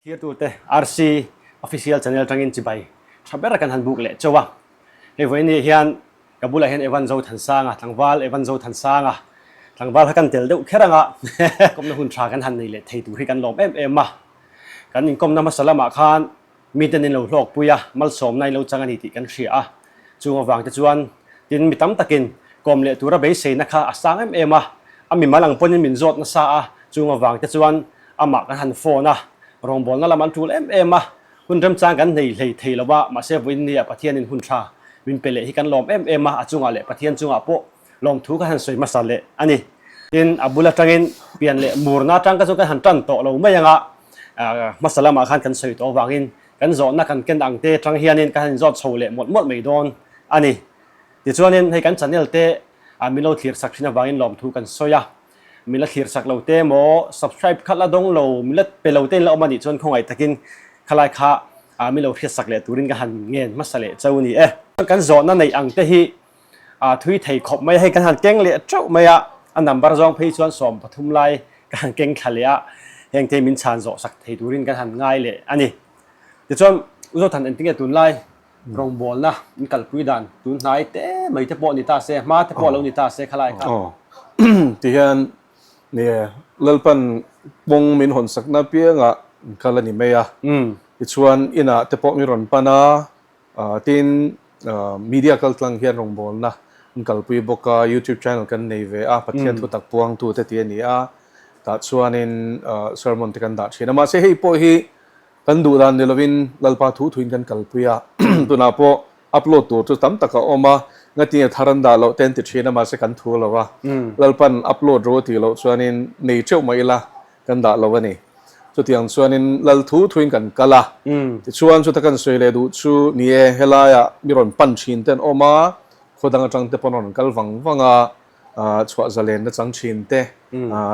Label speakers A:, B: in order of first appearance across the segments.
A: Thirtute RC Official Channel atangin chibai tha ber kan han buk leh chauh a. Hei vawiin hian ka bulah hian Evan Zothansanga, tlangval Evan Zothansanga, tlangval kha kan tel deuh kher anga kawmna hun tha kan han nei leh thei tur hi kan lawm em em a. Kan inkawmna hmasa lamah khan Miten in lo hlawkpui a, malsawmna in lo chang a ni tih kan hria a. Chung avang te chuan tin mi tam takin kawm leh tura beiseina kha a sang em em a, a mimal ang pawhin min zawt nasa a, chung avang te chuan amah kan han phone a, rawngbawlna lam an tul em em a, hun remchang kan nei hlei thei lo a, mahse vawiin nia Pathianin hun tha min pe leh hi kan lawm em em a, a chungah leh Pathian chungah pawh lawmthu kan han sawi hmasa leh a ni. Tin, a bul atangin pian leh murna atang ka chu kan han tan tawh lo mai anga hmasa lamah khan kan sawi tawh avangin kan zawhna kan ken ang te atang hianin kan han inzawt chho leh mawlh mawlh mai dawn a ni. Tichuanin hei kan channel te min lo thlir sak thin avangin lawmthu kan sawi a, min la thlir sak lo te emaw subscribe kha la dawng lo, min la pe lo te in la awm a nih chuan khawngaih takin khalai kha min lo hriat sak leh turin ka han ngen hmasa leh chau a ni e. Kan zawhna neih ang te hi A thui thei khawp mai a, hei kan han keng leh teuh mai a, a number zawng phei chuan 13 lai ka han keng thla leh a, heng te min chhan zawh sak thei turin kan han ngai leh a ni. Tichuan Uzothan engtinge tunlai rawngbawlna in kalpui dan tun hnai te mai te pawh ni ta se, hma te pawh lo ni ta se khalai kha.
B: Aw tihian nie Lalpan kawng min hawn sakna apiangah kal a ni mai a, tichuan inah te pawh min rawn pan a, Tin, media kaltlang hian rawngbawlna an kalpui bawk a, YouTube channel kan nei ve a, Pathian thutak puangtute tih a ni a, tah chuanin sermon te kan dah thin a. Mahse hei pawh hi kan duh dan ni lovin Lalpa thu thuin kan kalpui a, tunah pawh upload tur chu tam tak a awm a, ngatinge thar an dah loh te an ti thin a, mahse kan thu lo a, Lalpan upload ro a tih loh chuanin nei teuh mai ila Kan dah lo a ni. Chutiang chuanin lal thu thuin kan kal a. Tichuan chuta kan sawi leh duh chu ni e, helaiah mi rawn pan thin te an awm a, khaw dang atang te pawn rawn kal vang vang a, chhuah zalen na chang thin te,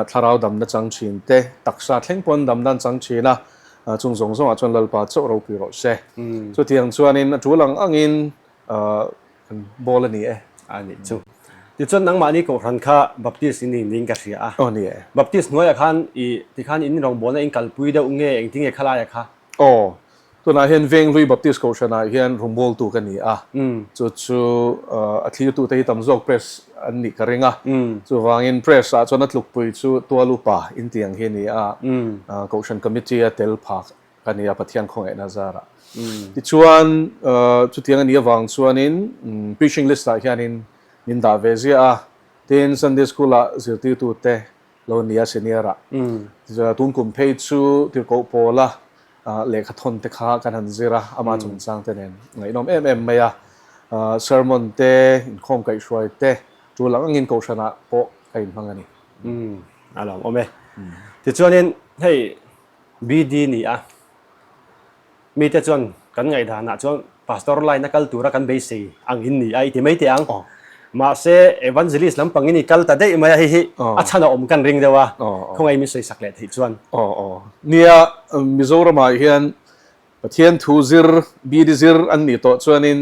B: thlarau dam na chang thin te, taksa thleng pawn dam dan chang thin a, chung zawng zawngah chuan Lalpa chauh ropui rawh se. Chutiang chuanin a tul ang angin Kan bawl a ni e.
A: A nih chu. Tichuan nangmahni kohhran kha Baptist in ni niin ka hria a.
B: Aw ni e.
A: Baptist hnuaiah khan i tikhan in rawngbawlna in kalpui deuh nge engtinge khalaia kha?
B: Aw, tunah hian Venghlui Baptist kohhranah hian rawngbawltu ka ni a. Chu chu a thlirtute hi tam zawk press an nih ka ring a. Chuvangin press ah chuan a tlukpui chu tual upa intiang hi a ni a. Kohhran committee a tel phak Ka ni a, Pathian khawngaihna zarah. Tichuan, chutiang a nih avang chuanin preaching list-ah hianin min dah ve ziah a, tin Sunday School-ah zirtirtute lo ni a senior-ah. Tun kum phei chu Tirhkoh Pawla lehkha thawn te kha kan han zir a, ama chungchang te nen ngaihnawm em em mai a. Sermon te, inkhawm kaihhruai te, tul ang angin kohhranah pawh ka inhmang a ni.
A: A lawmawm e. Tichuanin hei BD ni a, mite chuan kan ngaihdanah chuan Pastor line a kal tura kan beisei ang in ni a i ti mai teh ang. Mahse Evangelist lampangin i kal ta daih mai a, hei hi a chhan a awm kan ring deuh a, khawngaih min sawisak leh theih chuan.
B: Aw aw. Nia, Mizoramah hian Pathian thu zir, BD zir an nih tawh chuanin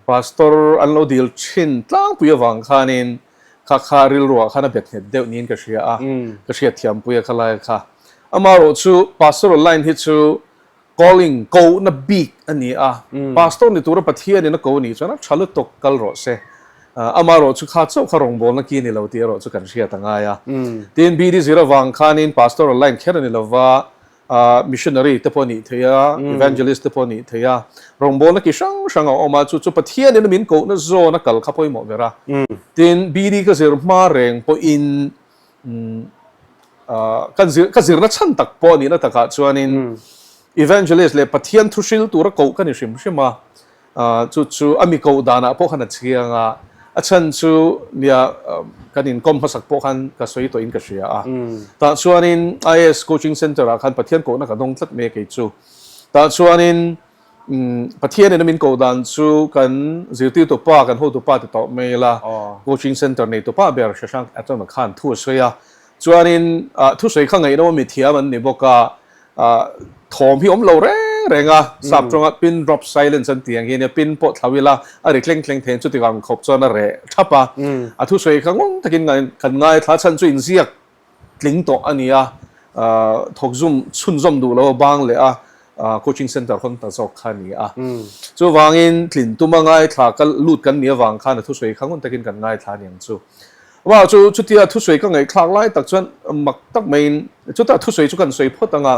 B: Pastor an lo dil thin tlangpui avang khanin kha kha rilruah khan a bet nghet deuh niin ka hria a, ka hriat thiampui a kha lai kha. Amaherawh chu Pastoral line hi chu calling, kohna bik a ni a, Pastor ni tura Pathianin a ko nih chuan a tha lutuk kal rawh se. Amaherawh chu kha chauh kha rawngbawlna ki a ni lo tih erawh chu kan hriat a ngai a. Tin, BD zir avang khanin Pastoral line kher a ni lova, Missionary te pawh a nih theih a, Evangelist te pawh a nih theih a, rawngbawlna ki hrang hrang a awm a, chu chu Pathianin a min kohna zawn a kal kha pawimawh ber a. Tin, BD ka zir hma reng pawhin ka zir ka zirna chhan tak pawh a nihna takah chuanin Evangelist leh Pathian thu hril tura koh ka ni hrim hrim a, Chu chu a mi koh danah pawh khan a chiang a, a chhan chu nia kan inkawm hmasak pawh khan ka sawi tawhin ka hria a. Tah chuanin IAS Coaching Centre ah khan Pathian kohna ka dawng tlat mai a kei chu. Tah chuanin Pathianin a min koh dan chu kan zirtirtu pa, kan hotu pa ti tawh mai ila, Coaching Centre neitu pa ber Shashank Atama khan thu a sawi a. Chuanin thusawi kha ngaihnawm a mithiam an ni bawk a, Thawm hi awm lo reng reng a, sap tawnga pin drop silence an tih ang hi a nia, pin pawh thlau ila a ri tleng tleng thei ang chuti ang khawp chuan a reh thap a, a thusawi kha ngawng takin kan ngaithla chhan chu inziak tling tawh a ni a, thawk zum chhunzawm duh lo a bang leh a coaching centre hawn ta zawk kha a ni a. Chuvangin tlin tuma ngaithla ka lut kan nih avang khan a thusawi kha ngun takin kan ngaithla a ni ang chu. Amah chu chutia thusawi ka ngaihthlak lai tak chuan mak tak maiin chuta thusawi chu kan sawi phawt ang a,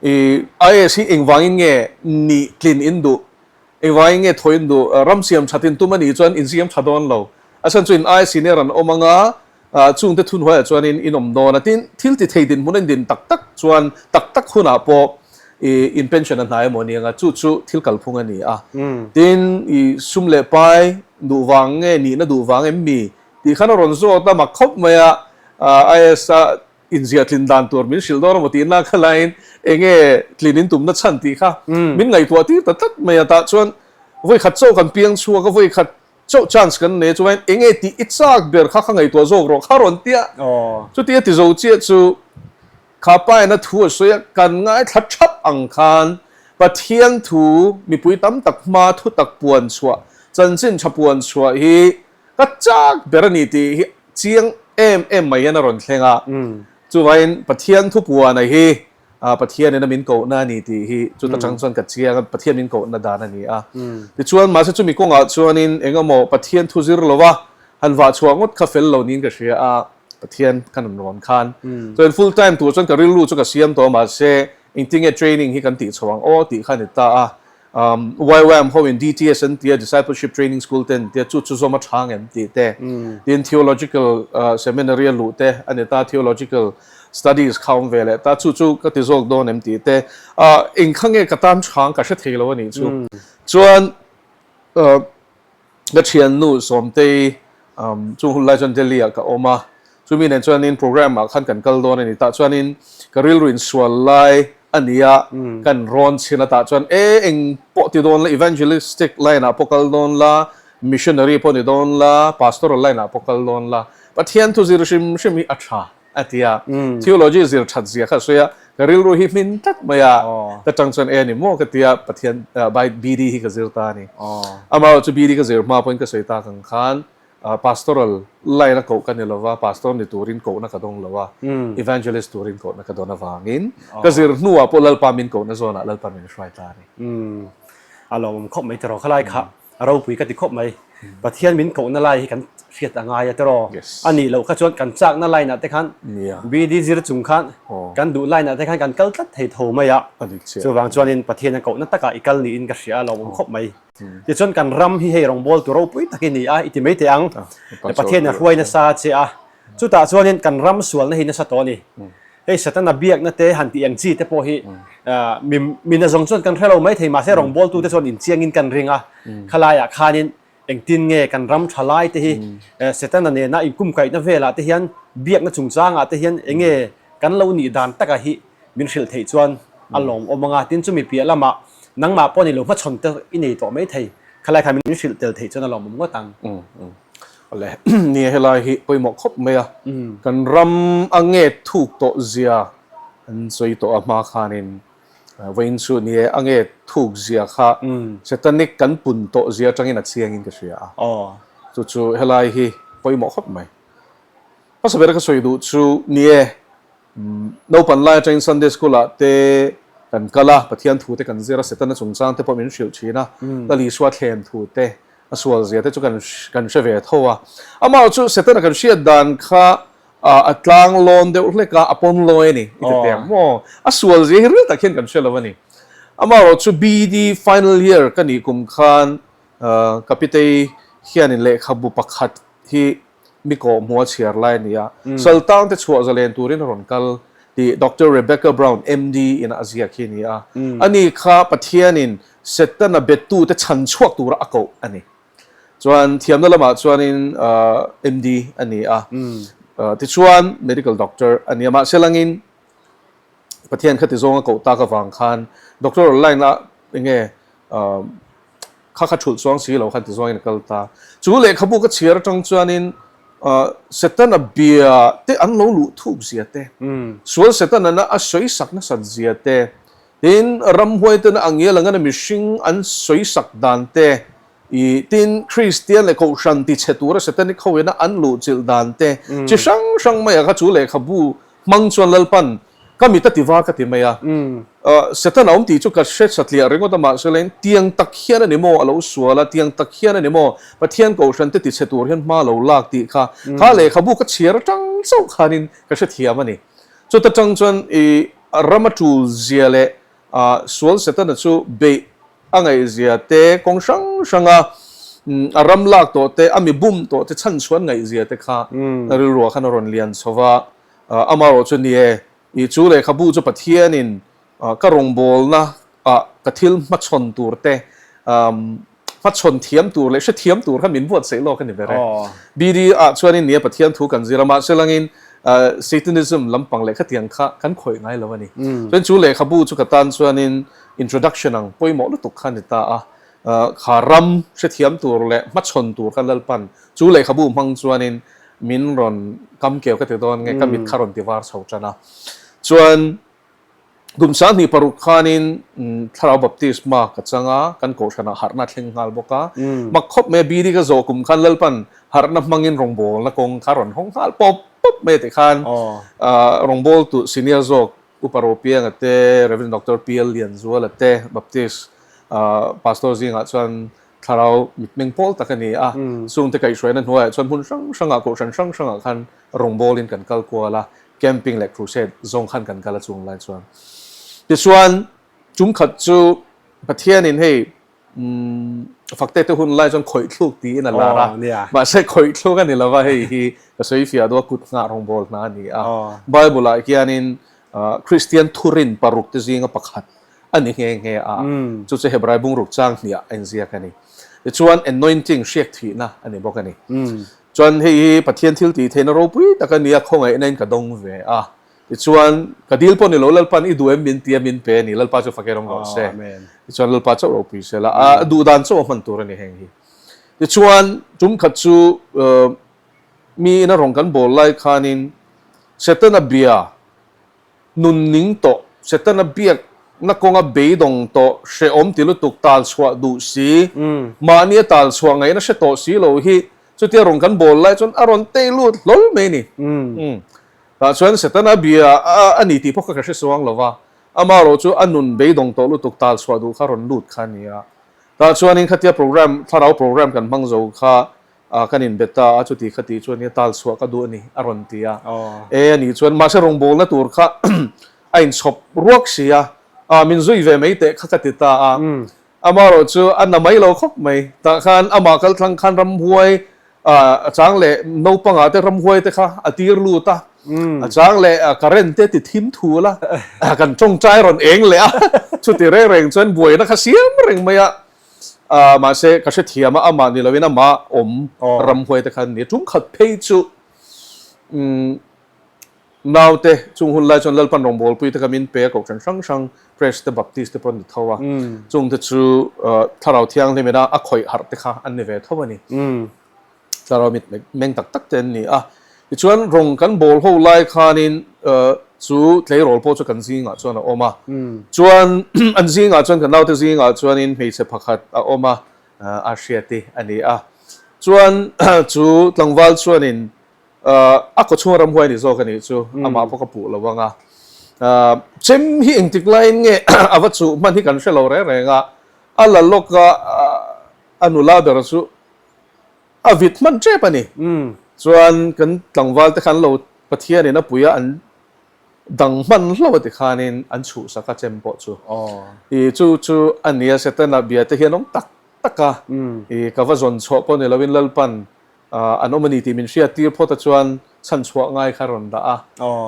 B: i IAS hi engvangin nge nih tlin in duh, engvangin nge thaw in duh, ram siam that in tum a nih chuan in siam tha dawn lo. A chhan chu in IAS in er an awm ang a, Chungte thunhuaiah chuanin in awm dawn a, tin, thil ti thei dinhmun a indin tak tak chuan tak tak hunah pawh i in pension a hnai emaw ni anga, chu chu thil kalphung a ni a. Tin, i sum leh pai duh vang nge nihna duh vang em mi tih khan a rawn zawt a, mak khawp mai a, IAS a inziah tlin dan tur min hrilh dawn emaw tih nak laiin eng nge tlin in tumna chhan tih kha min ngaihtuah tir ta tlat mai a, tah chuan vawikhat chaw kan piang chhuak a, vawikhat Chauh chance kan nei chuan eng nge tih i chak ber kha kha ngaihtuah zawk rawh kha rawn tia. Chuti a ti zo chiah chu kha pa in a thu a sawi a, kan ngaithla thap ang khan Pathian thu mipui tam tak hma thu tak puan chhuah, chanchin tha puan chhuah hi ka chak ber a ni tih hi chiang em em mai hian a rawn thleng a. Chuvangin Pathian thu puana hi Pathianin a min kohna a ni tih hi chuta tang chuan ka chiang a, Pathian min kohna dan a ni a. Tichuan, mahse chumi kawngah chuanin eng emaw Pathian thu zir lova han vah chhuah ngawt kha fel lo niin ka hria a, Pathian ka nun rawn khan. Chuan full time tur chuan ka rilru chu ka siam tawh a, mahse engtinge training hi kan tih chho ang aw tih kha a ni ta a. YWAM ho in DTS an tia, Discipleship Training School te an tia, chu chu zawm a tha ang em tih te, tin Theological Seminary a luh te a ni ta, Theological Studies kha awm ve leh ta, chu chu ka ti zawk dawn em tih te, eng kha nge ka tan tha ang ka hre thei lo a nih chu. Chuan Ka thiannu Sawmtei chung hun lai chuan Delhi ah ka awm a, chumi nen chuanin programme ah khan kan kal dawn a ni. Tah chuanin ka rilru insual lai a ni a, kan rawn chhin a, tah chuan e eng pawh ti dawn la, evangelistic line ah pawh kal dawn la, missionary pawh ni dawn la, pastoral line ah pawh kal dawn la, Pathian thu zir hrim hrim hi a tha. A ti a, theology zir that zia kha a sawi a, ka rilru hi hmin tlat mai a, ka tang chuan e a ni maw ka ti a, Pathian by BD hi ka zir ta a ni. Amaherawhchu chu BD ka zir hma pawhin ka sawi tak ang khan pastoral line a koh ka ni lo va, pastor ni turin kohna ka dawng lo a, evangelist turin kohna ka dawn avangin ka zir hnuah pawh Lalpa min kohna zawnah Lalpa min hruai ta a ni.
A: A lawmawm khawp mai tiraw khalai kha. A ropui ka ti khawp mai. Pathian min kohna lai hi kan hriat a ngai a tiraw? A nih loh kha chuan kan chakna line ah te khan BD zir chung khan kan duh line ah te khan kan kal tlat thei tho mai a. Chuvang chuanin Pathian a kohna takah i kal niin ka hria a lawmawm khawp mai. Tichuan kan ram hi hei rawngbawl tu ropui tak i ni a, i ti mai teh ang. Pathian a hruai nasa che a. Chutah chuanin kan ram sualna hi nasa tawh a ni. Hei Satana biakna te han tih ang chi te pawh hi mi mi nazawng chuan kan hre lo mai thei mahse rawngbawltu te chuan inchiangin kan ring a, khalaiah khanin engtin nge kan ram tha lai te hi Setana nena inkumkaihna velah te hian biakna chungchangah te hian eng nge kan lo nih dan taka hi min hrilh theih chuan a lawmawm ang a, tin chumi piah lamah nangmah pawh ni lo hmachhawn te i nei tawh mai thei, khalai khan min hrilh tel theih chuan a lawmawm ngawt ang.
B: Awle, nia helai hi pawimawh khawp mai a, kan ram a nge thuk tawh zia an sawi tawh a hma khanin vawiin chu nia a nge thuk zia kha Satanic kan pun tawh zia atangin a chiangin ka hria a, chu chu helai hi pawimawh khawp mai. Hmasa bera ka sawi duh chu nia Naupan lai atangin Sunday School ah te kan kal a, Pathian thu te kan zir a, Setana chungchang te pawh min hrilh thin a, Lal Isua thlen thu te, a sual zia te chu kan kan hre ve tho a. Amah chu Setana kan hriat dan kha a tlang lawn deuh hlek a, a pawn lawi a ni i ti teh maw? A sual zia hi ril tak hian kan hre lo a ni. Amaherawh chu BD final year ka nih kum khan ka pitei hianin lehkhabu pakhat hi mi kawh hmuh a chhiar lai a ni a, Saltang te chhuah zalen turin a rawn kal tih Doctor Rebecca Brown, MD, in a ziak hi a ni a. Ani kha Pathianin Setana bettute chhan chhuak tura a koh a ni. Chuan thiamna lamah chuanin MD a ni a, tichuan medical doctor a ni a, mahse langin Pathian kha ti zawng a koh tak avang khan doctor line a enge Kha kha thulh chuang si lo khan ti zawngin a kal ta. Chu lehkhabu ka chhiar atang chuanin Setana bia te an lo luh thuk zia te, sual Setanana a sawi sak nasat zia te, tin ramhuai tena a ngial angana mihring an sawi sak dan te, i tin Kristian leh Kohhran ti chhe tura Setanic hoina an luh chilh dan te, chi hrang hrang maiah kha chu lehkhabu. hmang chuan Lalpan ka mit a ti var ka ti mai a. Setana awm tih chu ka hre satliah ringawt a, mahse leng tiang tak hian a ni maw a lo sual a, tiang tak hian a ni maw Pathian kohhran te tichhe tur hian hma lo lak tih kha kha lehkhabu ka chhiar atang chauh khanin ka hrethiam a ni. Chuta tang chuan i rama tul zia leh sual Setana chu beih a ngaihzia te, kawng hrang hranga a ram lak tawh te, a mi bum tawh te chhan chhuan ngaihzia te kha rilruah khan a rawn lian chho va. Amaherawh chu ni e, i chu lehkhabu chu Pathianin ka rawngbawlna ah ka thil hmachhawn tur te, hmachhawn thiam tur leh hrethiam tur kha min buatsaih lawk a ni ber e. BD ah chuanin nia Pathian thu kan zir a, mahse langin Satanism lampang leh khatiang kha kan khawih ngai lo a ni. Chuan chu lehkhabu chu ka tan chuanin introduction ang pawimawh lutuk kha a ni ta a, kha ram hrethiam tur leh hmachhawn tur kha Lalpan chu lehkhabu hmang chuanin min rawn kam keu ka ti dawn nge ka mit kha rawn ti var chho tan a. Chuan Kum 26 khanin Thlarau Baptisma ka chang a, kan kohhranah harhna thleng nghal bawk a. Mak khawp mai a, BD ka zawh kum khan Lalpan harhna hmangin rawngbawlna kawng kha rawn hawng nghal pawp pawp mai a ti khan rawngbawltu senior zawk Upa Ropianga te, Rev. Doctor PL Lianzuala te, Baptist Pastor zingah chuan Thlarau mitmeng pawl tak a ni a. Chungte kaihhruaina hnuaiah chuan hmun hrang hrangah, kohhran hrang hrangah khan rawngbawlin kan kal kual a. Camping leh crusade zawng khan kan kal a chung lai chuan. Tichuan, tum khat chu Pathianin hei Fakte te hun lai chuan khawih thluk tiin a lar a, mahse khawih thluk a ni lo va, hei hi ka sawi fiah duh a, kut nghah rawngbâwl hna a ni a. Bible-ah hianin Kristian thurin paruk te zinga pakhat a ni nghe nghe a, chu chu Hebrai bungruk chang hniah a inziak a ni. Tichuan, anointing hriak thihna a ni bawk a ni. Chuan hei hi Pathian thil tih theihna ropui tak a nia, khawngaihna in ka dawng ve a. Tichuan, ka dil pawh ni lo, Lalpa'n i duh em min ti a, min pe a ni, Lalpa chu fak erawng rawh se. Tichuan Lalpa chauh ropui se la, a duh dan chauh a hman tur a ni heng hi. Tichuan, tum khat chu mi ina rawng kan bawl lai khanin Setana bia Nun ning tawh, Setana biakna kawnga beidawng tawh, hrehawm ti lutuk tal chhuah duh si, mahnia tal chhuah ngaihna hre tawh si lo hi chutia rawn kan bawl lai chuan a rawn tei lut hlawl mai a ni. Tah chuan Setana bia a ni tih pawh kha ka hre suang lo va, amaherawh chu a nun beidawng tawh lutuk tal chhuah duh kha rawn lut kha a ni a. Tah chuanin khatia program, thlarau program kan hmang zo kha A kan inbe ta a, chuti kha tih chuan nia tal chhuah ka duh a ni a rawn ti a. E a nih chuan mahse rawngbawlna tur kha a inchhawp ruak si a, a min zui ve mai teh kha ka ti ta a. Amaherawh chu a na mai lo khawp mai. Tah khan amah kaltlang khan ramhuai a chang leh naupangah te ramhuai te kha a tir lut a, a chang leh current te ti thim thul a, kan tawngtai rawn eng leh a, chuti reng reng chuan buaina kha siam reng mai a. Mahse, ka hrethiam a, amah ni loin amah awm ramhuai te khan a ni. Tum khat phei chu naute chung hun lai chuan Lalpan rawngbawlpui te kha min pe a, kohhran hrang hrang Press te Baptist te pawh an ni tho a. Chungte chu Thlarau Thianghlim ina a khawih harh te kha an ni ve tho a ni. Thlarau mit meng tak tak te an ni a. Tichuan rawng kan bawl ho lai khanin chu tleirawl pawh chu kan zingah chuan a awm a. Chuan an zingah chuan kan naute zingah chuanin hmeichhe pakhat a awm a, a hriati a ni a. Chuan chu tlangval chuanin a kawchhunga ramhuai ni zawk a nih chu amah pawh ka puh lo ang a. Chem hi engtik laiin nge a va chuh hman hi kan hre lo reng reng a, a la lawk a, a nula ber chu A vit hman tep a ni. Chuan kan tlangval te khan lo Pathianin a pui a an dang hman hlo a ti khanin an chhuhsak a chem pawh chu. I chu chu a nia Setana bia te hian awm tak tak a. I ka va zawn chhuah pawh ni loin Lalpan an awm a ni tih min hriat tir phawt a chuan chhan chhuah ngai kha rawn dah a.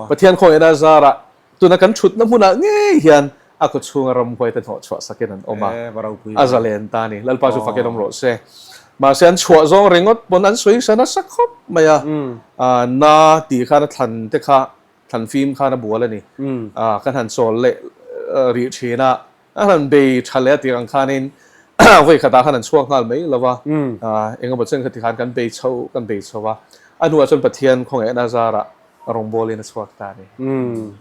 B: Pathian khawngaihna zarah Tuna kan thutna hmunah ngei hian a kaw chhunga ramhuai te hnawh chhuah sakin an awm a, a zalen ta a ni. Lalpa chu fakin awm rawh se. Mahse an chhuah zawng ringawt pawn an sawi sa nasa khawp mai a, na tih khan a thlan te kha thlan fim khan a bual a ni. Kan han chawl leh rih thin a, an han bei tha leh a tih ang khanin vawi khatah khan an chhuak nghal mai lo va, engemaw chen kha tikhan kan bei chho kan bei chho a, a hnuah chuan Pathian khawngaihna zarah A rawngbawlin a chhuak ta a ni.
A: Umm,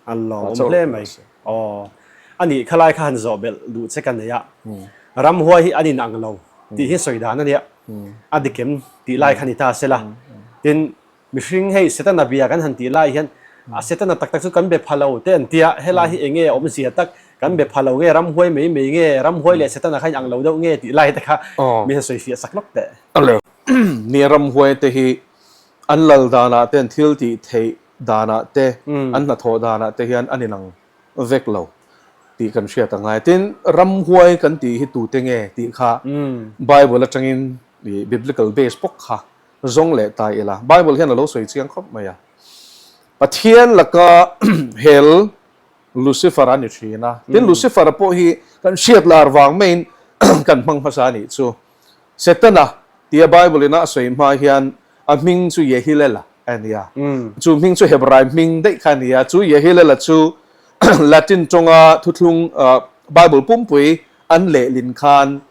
A: a lawm hle mai. Aw, a nih khalai kha han zawh belh duh che ka nei a. Ramhuai hi an inang lo tih hi sawi dan a nia. A dik em tih lai kha ni ta se la. Tin, mihring hei Setana bia kan han tih lai hian A Setana tak tak chu kan be pha lo te an tia, helai hi enge a awmzia tak, kan be pha lo nge, ramhuai mai mai nge, ramhuai leh Setana kha inang lo deuh nge tih lai te kha mi han sawi fiah sak lawk teh.
B: Nia ramhuai te hi an lal danah te an thil tih theih danah te an hnathawh danah te hian an inang vek lo tih kan hriat a ngai. Tin, ramhuai kan tih hi tute nge tih kha Bible atangin biblical base bawk kha zawng leh ta ila. Bible hian a lo sawi chiang khawp mai a. Pathian laka hel Lucifer a ni thin a. Tin, Lucifer-a pawh hi kan hriat lar vang maiin kan hmang hmasa a nih chu. Setana tia Bible ina a sawi hma hian a hming chu Yehilela a ni a. Chu hming chu Hebrai hming daih kha a ni a. Chu Yehilela chu Latin tawnga thuthlung Bible pumpui an lehlin khan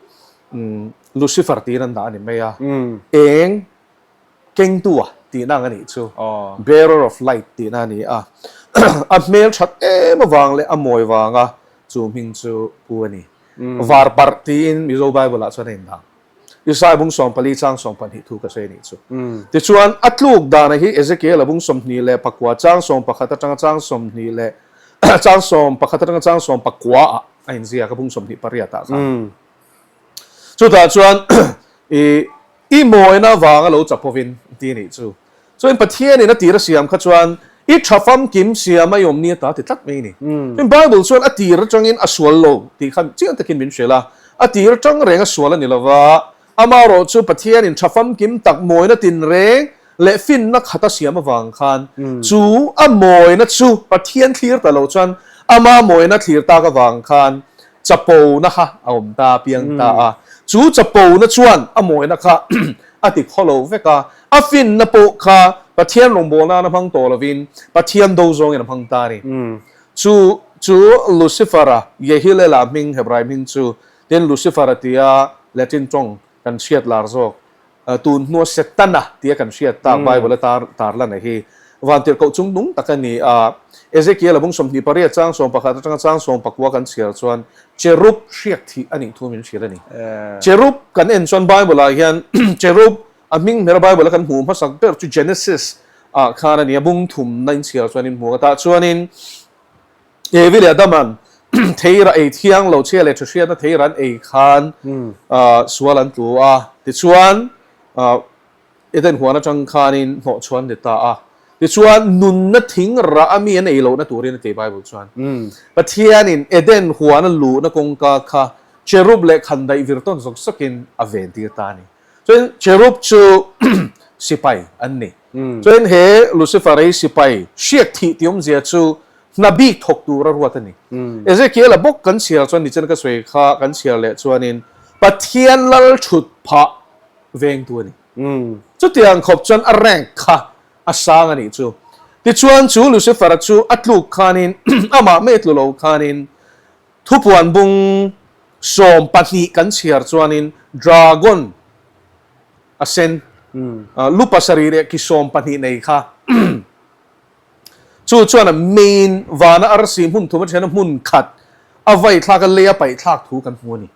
B: Lucifer tiin an dah a ni mai a, eng kengtua tihna ang a nih chu, bearer of light tihna a ni a, a hmel that em avang leh a mawi vanga chu hming chu pu a ni. Varparh tiin Mizo Bible ah chuan a indah. Isaiah bung 14 chang 12 thu ka sawi a nih chu. Tichuan a tluk dana hi Ezekiel a bung 24 chang 11 atanga chang 20 leh chang 11 atanga chang 19 ah a inziak a bung 28 ah khan. Chutah chuan i i mawina vanga lo chapovin ti nih chu. Chuan Pathianin a tir a siam kha chuan i tha famkim siam a i awm ni ata ti tlat mai a ni. Tin Bible chuan a tir atangin a sual lo tih kha chiang takin min hrilh a. A tir atang reng a sual a ni lova, amaherawh chu Pathianin tha famkim tak mawina tinreng leh finna khat a siam avang khan chu a mawina chu Pathian thlir ta lo chuan ama mawina thlir tak avang khan chapona kha a awm ta piang ta a. Chu chapona chuan a mawina kha a ti khaw lo vek a, a finna pawh kha Pathian rawngbawlna a hmang tawh lovin Pathian do zawngin a hmang ta a ni. Chu chu Lucifer-a, Yehilela hming, Hebrai hming chu, tin Lucifer-a tia Latin tawng kan hriat lar zawk Tun hnua Setana tia kan hriat tak Bible a tarlan a hi vantirhkoh chung nung tak a ni a. Ezekiel a bung 28 chang 11 atanga chang 19 kan chhiar chuan cherub hriak thih a nih thu min hrilh a ni. Cherub kan en chuan Bible ah hian cherub a hming hmera Bible a kan hmuh hmasak ber chu Genesis ah khan a ni a, bung thumna in chhiar chuan in hmu a. Tah chuanin Evi leh Adama'n theira ei thiang lo chhia leh ṭhahriatna theira an ei khan sual an tlu a, tichuan Eden huan aṭang khanin hnawhchhuah an ni ta a. Tichuan nunna thing rah a mi an ei lohna turin a ti Bible chuan. Pathianin Eden huana luhna kawngka kha cherub leh khandaih vir tawn zawk zawkin a ventir ta a ni. Chuan cherub chu sipai an ni. Chuan he Lucifer hi sipai hriak thih tih awmzia chu hna bik thawk tur a ruat a ni. Ezekiel-a bawk kan chhiar chuan nichin ka sawi kha kan chhiar leh chuanin Pathian lal thut phah vengtu a ni. Chutiang khawp chuan a rank kha a sang a nih chu. Tichuan chu Lucifer-a chu a tluk khanin amah mai tlu lo khanin Thupuan bung 12 kan chhiar chuanin dragon a sen lu pasarih leh ki 12 nei kha chu chuan a main vana arsi hmun thum a thena hmun khat a vai thlak a lei a paih thlak thu kan hmu a ni.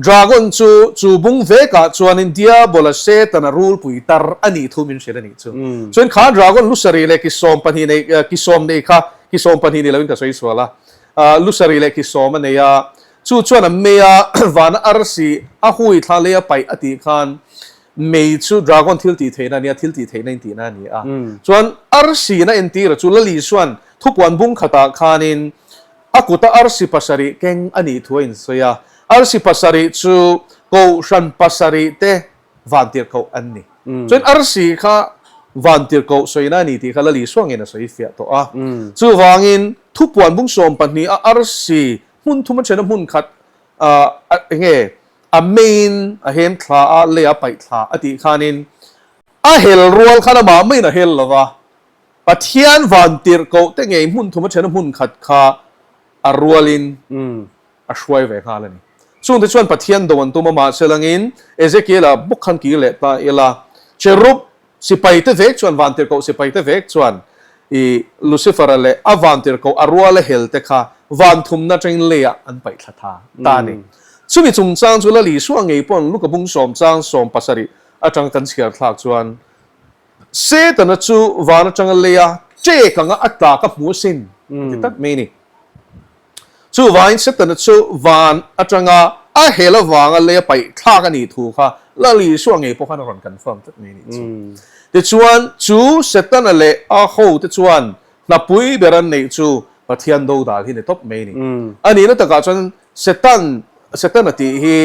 B: Dragon chu chu bung vekah chuanin Diabola Setana rulpui tar a nih thu min hrilh a nih chu. Chuan kha dragon lu sarih leh ki 12 nei ki sawm nei kha ki 12 ni loin ka sawi sual a. Lu sarih leh ki sawm a nei a, chu chuan a mei a vana arsi a hui thla lei a paih a tih khan mei chu dragon thil tih theihna a nia, thil tih theihna in tihna a ni a. Chuan arsi in a entir a chu Lali chuan thupuan bung khatah khanin a kuta arsi pasarih keng a nih thu a insawi a, arsi pasarih chu kohhran pasarih te vantirhkoh an ni. Chuan arsi kha vantirhkoh sawina a ni tih kha Lali Suangin a sawi fiah tawh a. Chuvangin thupuan bung 12 a arsi hmun thum a thena hmun khat eng nge a main a hem thla a lei a paih thla a tih khanin a hel rual khan amah maiin a hel lova Pathian vantirhkoh te ngei hmun thum a thena hmun khat kha a rualin a hruai ve nghal a ni. Chungte chuan Pathian do an tum a, mahse langin Ezekiel-a bawk khan kir leh ta ila, cherub sipaite vek chuan, vantirhkoh sipaite vek chuan i Lucifer-a leh a vantirhkoh a ruala helte kha van thumna atangin leiah an paih thla tha ta a ni. Chumi chungchang chu Lal Isua ngei pawn Luka bung sawm chang 70 atang kan chhiar thlak chuan Setana chu van atanga leia. Ṭek anga a tla ka hmu asin, a ti tlat mai a ni. Chuvangin Setana chu van aṭanga a hel avanga lei a paih thlak a nih thu kha Lal Isua ngei pawh khan a rawn confirm tlat mai a nih chu. Tichuan, chu Setana leh a hote chuan hnapui ber an neih chu Pathian dodal hi ni tawp mai a ni. A nihna takah chuan Setan, Setana tih hi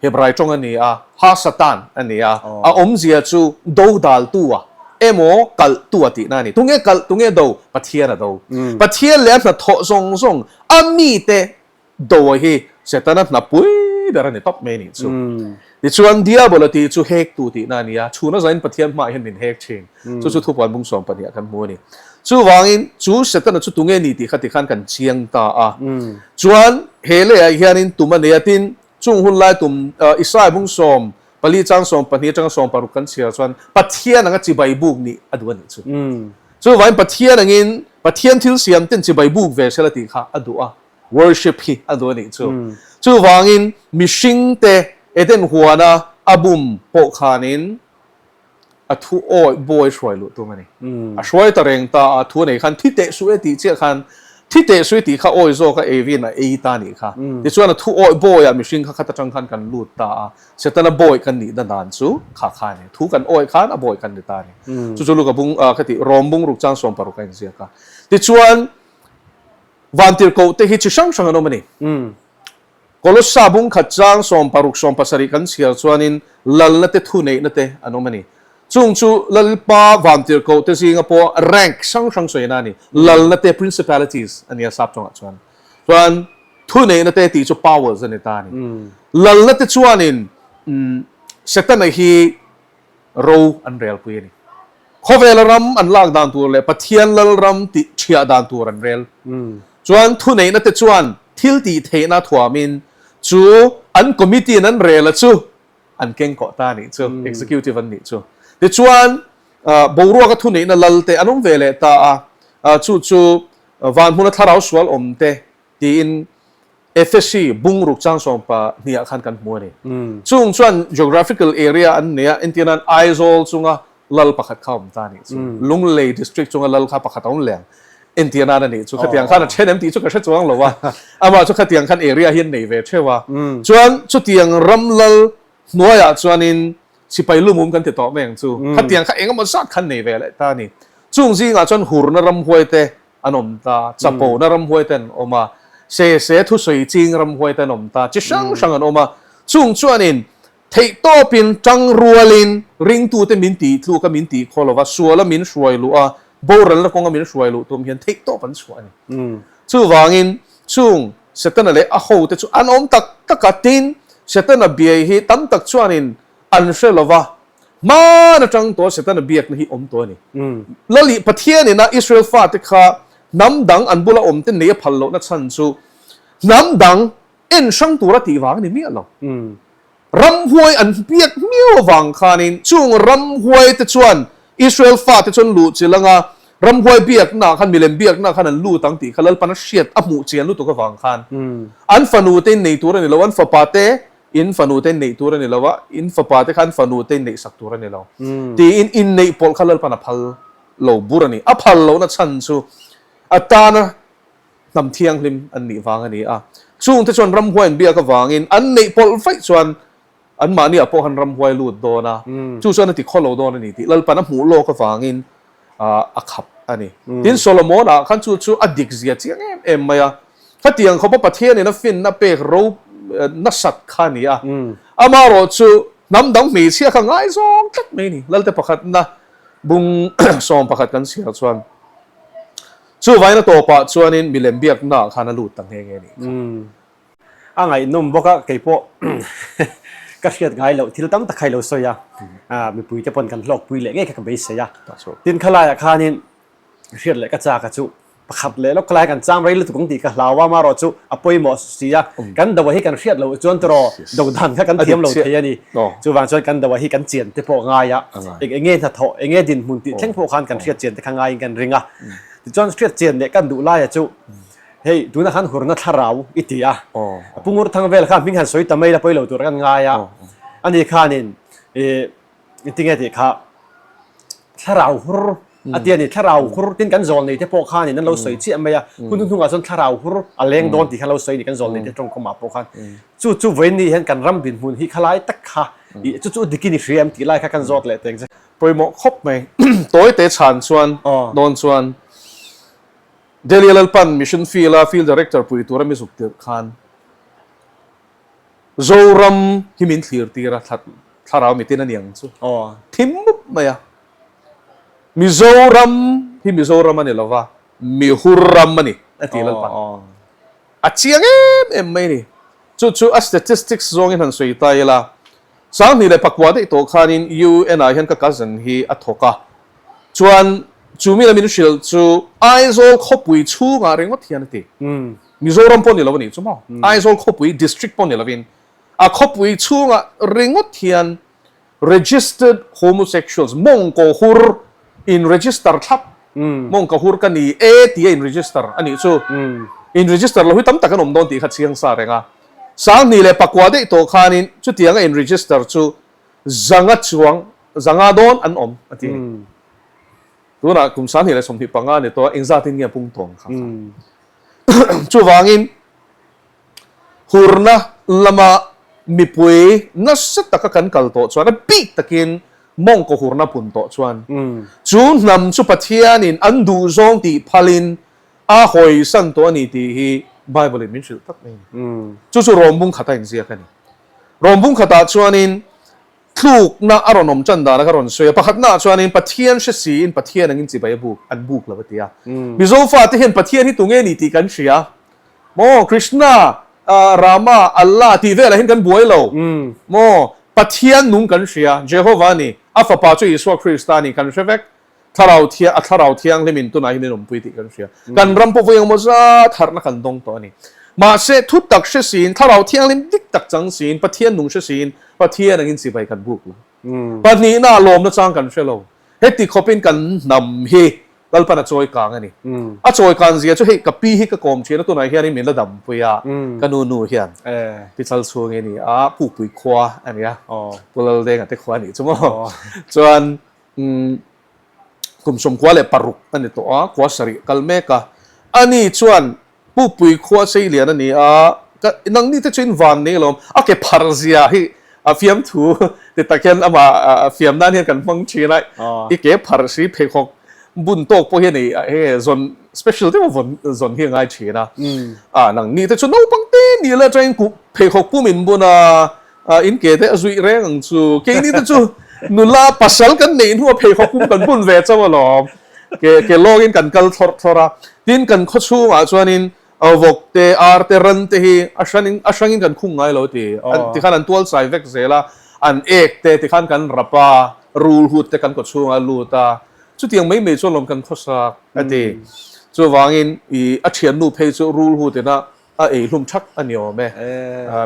B: Hebrai tawng a ni a, Ha Satan a ni a, a awmzia chu dodaltu a emaw kalhtu a tihna a ni. Tunge kalh, tunge do? Pathian a do. Pathian leh a hnathawh zawng zawng a mite do a hi Setana hnapui ber a ni tawp mai a nih chu. Tichuan Diabola tih chu hektu tihna a ni a, chhuna zain Pathian hmaah hian min hek thin. Chu chu thupuan bung 12 ah kan hmu a ni. Chuvangin chu Setana chu tunge ni tih kha tikhan kan chiang ta a. Chuan he leiah hianin tum a nei a, tin Chung hun lai tum Isai bung 14 chang 12 atanga 16 kan chhiar chuan Pathian anga chibai buk nih a duh a nih chu. Chuvangin Pathian angin Pathian thil siam ten chibai buk ve sela tih kha a duh a, worship hi a duh a nih chu. Chuvangin mihringte Eden huana a bum pawh khanin a thu awi bawi hruai luh tum a ni. A hruai ta reng ta a, thu a nei khan thi teh suh e tih chiah khan thi teh suh e tih kha awi zawk a Evi'n a ei ta nih kha. Tichuan a thu awi bawiah mihring kha khat atang khan kan lut ta a, Setana bawi kan nih na dan chu kha kha a ni. Thu kan awi khan a bawi kan ni ta a ni. Chu chu Luka bung ka tih Rom bung ruk chang 16 a inziak a. Tichuan vantirhkoh te hi chi hrang hrang an awm a ni. Kolossa bung khat chang 16 17 kan chhiar chuanin lalna te thuneihna te an awm a ni. Chung chu Lalpa vantirhkoh te zinga pawh rank hrang hrang sawina a ni. Lalna te principalities a nia sap tawngah chuan. Chuan thuneihna te tih chu powers a ni ta a ni. Lalna te chuanin Setana hi ro an relpui a ni. Khawvela ram an lak dan tur leh Pathian Lalram tih thiah dan tur an rel. Chuan thuneihna te chuan thil tih theihna thuamin chu an committee in an rel a chu an keng kawh ta a nih chu, executive an nih chu. Tichuan boruaka thuneihna lal te an awm ve leh ta a, chu chu van hmuna thlarau sual awm te tiin Efesi bung ruk chang 12 ah khan kan hmu a ni. Chung chuan geographical area an nei a, entir nan Aizawl chunga lal pakhat kha a awm ta a nih chu. Lunglei district chunga lal kha pakhat a awm leh ang, entir nan a nih chu. Khatiang khan a then em tih chu ka hre chuang lo a, amah chu khatiang khan area hi an nei ve theuh a. Chuan chutiang ram lal hnuaiah chuanin sipai lumum kan ti tawh mai ang chu. Khatiang kha engemaw zat khan nei ve leh ta a ni. Chung zingah chuan hurna ramhuai te an awm ta, chapona ramhuai te an awm a, se se thusawi ching ramhuai te an awm ta, chi hrang hrang an awm a. Chung chuanin theihtawpin tangrualin ringtute min tih tluk a min tih khaw lova, suala min hruai luh a, boralna kawnga min hruai luh tum hian theihtawp an chhuah a ni. Chuvangin chung Setana leh a hote chu an awm tak tak a, tin Setana biai hi tam tak chuanin an hre lova, Hman atang tawh Setana biakna hi awm tawh a ni. Lali Pathian ina Israel fate kha hnam dang an bula awm te nei a phal lohna chhan chu hnam dang en hrang tura tih vang a ni miah lo. Ramhuai an biak miau avang khanin chung ramhuai te chuan Israel fate chuan luh chilh anga ramhuai biakna ah khan milem biakna ah khan an lut ang tih kha Lalpan a hriat a hmuh chian lutuk avang khan an fanu te in nei tur a ni lo, an fapa te In fanu te in neih tur a ni lo a, in fapa te kha an fanu te in neih sak tur a ni lo. Tiin inneih pawlh kha Lalpan a phal lo bur a ni. A phal lohna chhan chu a tana hnam thianghlim an nih vang a ni a. Chungte chuan ramhuai an biak avangin an neih pawlh vaih chuan anmahniah pawh khan ramhuai lut dawn a, chu chuan a ti khaw lo dawn a ni tih Lalpan a hmuh lawk avangin a khap a ni. Tin, Solomon-ah khan chu chu a dik zia chiang em em mai a. Khatiang khawpa Pathianin a finna pek ro nasat kha a ni a. Amaherawh chu hnam dang hmeichhia kha ngaizawng tlat mai a ni. Lalte pakhatna bung 11 kan chhiar chuan chuvain a tawpah chuanin milem biaknaah khan a lut ta nghe nghe a nih kha.
A: A ngaihnawm bawk a, kei pawh ka hriat ngai loh thil tam tak kha i lo sawi a, mipui te pawn kan hlawkpui leh ngei kha ka beisei a. Tin khalaiah khanin hriat leh ka chak a chu pakhat leh lawk khalai kan chang rei lutuk ang tih ka hlau a, amaherawh chu a pawimawh si a, kan do hi kan hriat loh chuan tawh do dan kha kan thiam lo thei a ni. Chuvang chuan kan do hi kan chian te pawh ngai a, eng enge hnathawh, enge dinhmun tih thleng pawh khan kan hriat chian te kha ngaiin kan ring a. Tichuan hriat chian leh kan duh laia chu Hei, tunah khan hurna thlarau i ti a, Pu Ngurthang vel kha hming han sawi ta mai la pawi lo tur kan ngai a, ani khanin i tinge tih kha thlarau hur A ti a ni. Thlarau hur tin kan zawl nei te pawh khanin an lo sawi chiah mai a, hun hnuhnungah chuan thlarau hur a leng dawn tih kha lo sawi a ni kan zawl nei te tawngkawmah pawh khan. Chu chu vawiin hian kan ram dinhmun hi khalai tak kha i chu chu dikin i hria em tih lai kha kan zawt leh teng che.
B: Pawimawh khawp mai. Tawi te chhan chuan dawn chuan Delhi Lalpan Mission Field a Field Director pui tura mi zuk tirh khan Zoram hi min thlir tir a, thlarau mitin a ni ang chu. Thim mup mai a. Mizoram hi Mizoram a ni lo va, Mihur ram a ni a ti Lalpan. A chiang em em mai a ni. Chu chu a statistics zawngin han sawi ta ila, 2009 daih tawh khanin UN ah hian ka cousin hi a thawk a, chuan chu mi lamin hrilh chu Aizawl khawpui chhungah ringawt hian a ti. Mizoram pawh ni lo a nih chu maw? Aizawl khawpui district pawh ni lovin a khawpui chhungah ringawt hian Registered homosexuals, mawngkaw hur in register thlap, mawngkaw hur ka ni e tih a in register a nih chu. In register lo hi tam tak an awm dawn tih kha chiang sa reng a. 2009 daih tawh khanin chutiang a in register chu zanga chuang, zanga dawn an awm a ti a ni. Tunah kum 2025 ni tawh a, engzatin nge a pung tawng kha kha. Chuvangin. Hurna lama mipui nasa taka kan kal tawh chuan a bik takin mawngkaw hurna pun tawh chuan chu hnam chu Pathianin an duhzawng tih phalin a hawisan tawh a ni tih hi Bible in min hrilh tak mai a ni. Chu chu Rawmbung khata inziak a ni. Rawmbung khatah chuanin Tlukna a rawn awm tan dana ka rawn sawi a, pakhatnaah chuanin Pathian hre siin Pathian angin chibai a buk, an buk lo a ti a. Mizo fate hian Pathian hi tunge ni tih kan hria. Maw Krishna, Rama, Allah tih velah hian kan buai lo. Maw Pathian nung kan hria, Jehovah a ni, a fapa chu Isua Krista a ni kan hre vek. Thlarau thiang, a thlarau thianghlim in tunah hian min awmpui tih kan hria. Kan ram pawh vawi engemaw zat harhna kan dawng tawh a ni. Mahse, thu tak hre siin, thlarau thianghlim dik tak chang siin, Pathian nung hre siin, Pathian angin chibai kan buk lo. Pahnihna lawmna chang kan hre lo. Heti khawpin kan hnam hi Lalpan a chawi kang a ni. A chawi kan zia chu hei ka pi hi ka kawm thin a, tunah hianin min la dampui a, ka nu nu hian pi chal chhung hi a ni a, Pukpui khua a ni a, Pu Laldenga te khua a nih chu maw. Chuan Kum 96 a ni tawh a, khua sarih kal mek a. Ani chuan Pupui khua Seilian a ni a, ka nangni te chu in van nei alawm, a ke phar zia hi a fiamthu ti tak hian amah fiam nan hian kan hmang thin a, i ke phar si pheikhawk bun tawk pawh hian ei hei zawn special deuh a vawn zawn hi a ngai thin a. A nangni te chu naupang te ni la atangin pheikhawk pum in bun a, A in ke te a zuih reng ang chu. Keini te chu nula pasal kan neih hnuah pheikhawk pum kan bun ve chauh alawm. Ke ke lawngin kan kal thlawrh thlawrh a. Tin kan khaw chhungah chuanin vawk te, ar te, ran te hi a hranin a hrangin kan khung ngai lo ti. Tikhan an tual chai vek zel a, an ek te tikhan kan rap a, rul hut te kan kaw chhungah a lut a. Chutiang mai mai chu alawm kan khawsak a ti. Chuvangin i a thiannu phei chu rul hut ina A ei hlum thak a ni awm e.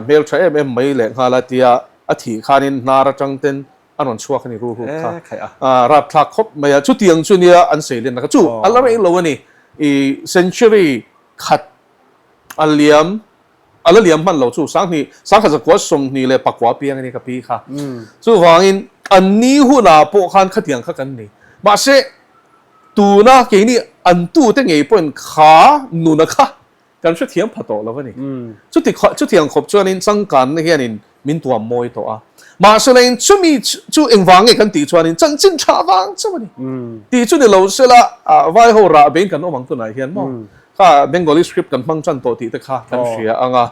B: Hmel tha em em mai leh nghal a tia a thih khanin hnar atang ten a rawn chhuak a ni ru rut kha. Rapthlak khawp mai a. Chutiang chu nia an sei len a. Chu a la rei lo a ni. I century khat a liam a la liam hman lo chu 2000 1929 piang a ni ka pi kha. Chuvangin an ni hunah pawh khan khatiang kha kan ni. Mahse tuna keini an tute ngei pawhin kha nuna kha Kan hrethiam pha tawh lo a ni. Chuti chutiang khawp chuanin changkanna hianin min tuam mawi tawh a. Mahselain chumi chu engvang nge kan tih chuanin chanchin tha vang chauh a ni. Tih chu ni lo sela vai ho rah bein kan awm ang tunah hian maw? Kha Bengali script kan hmang tan tawh tih te kha kan hria ang a.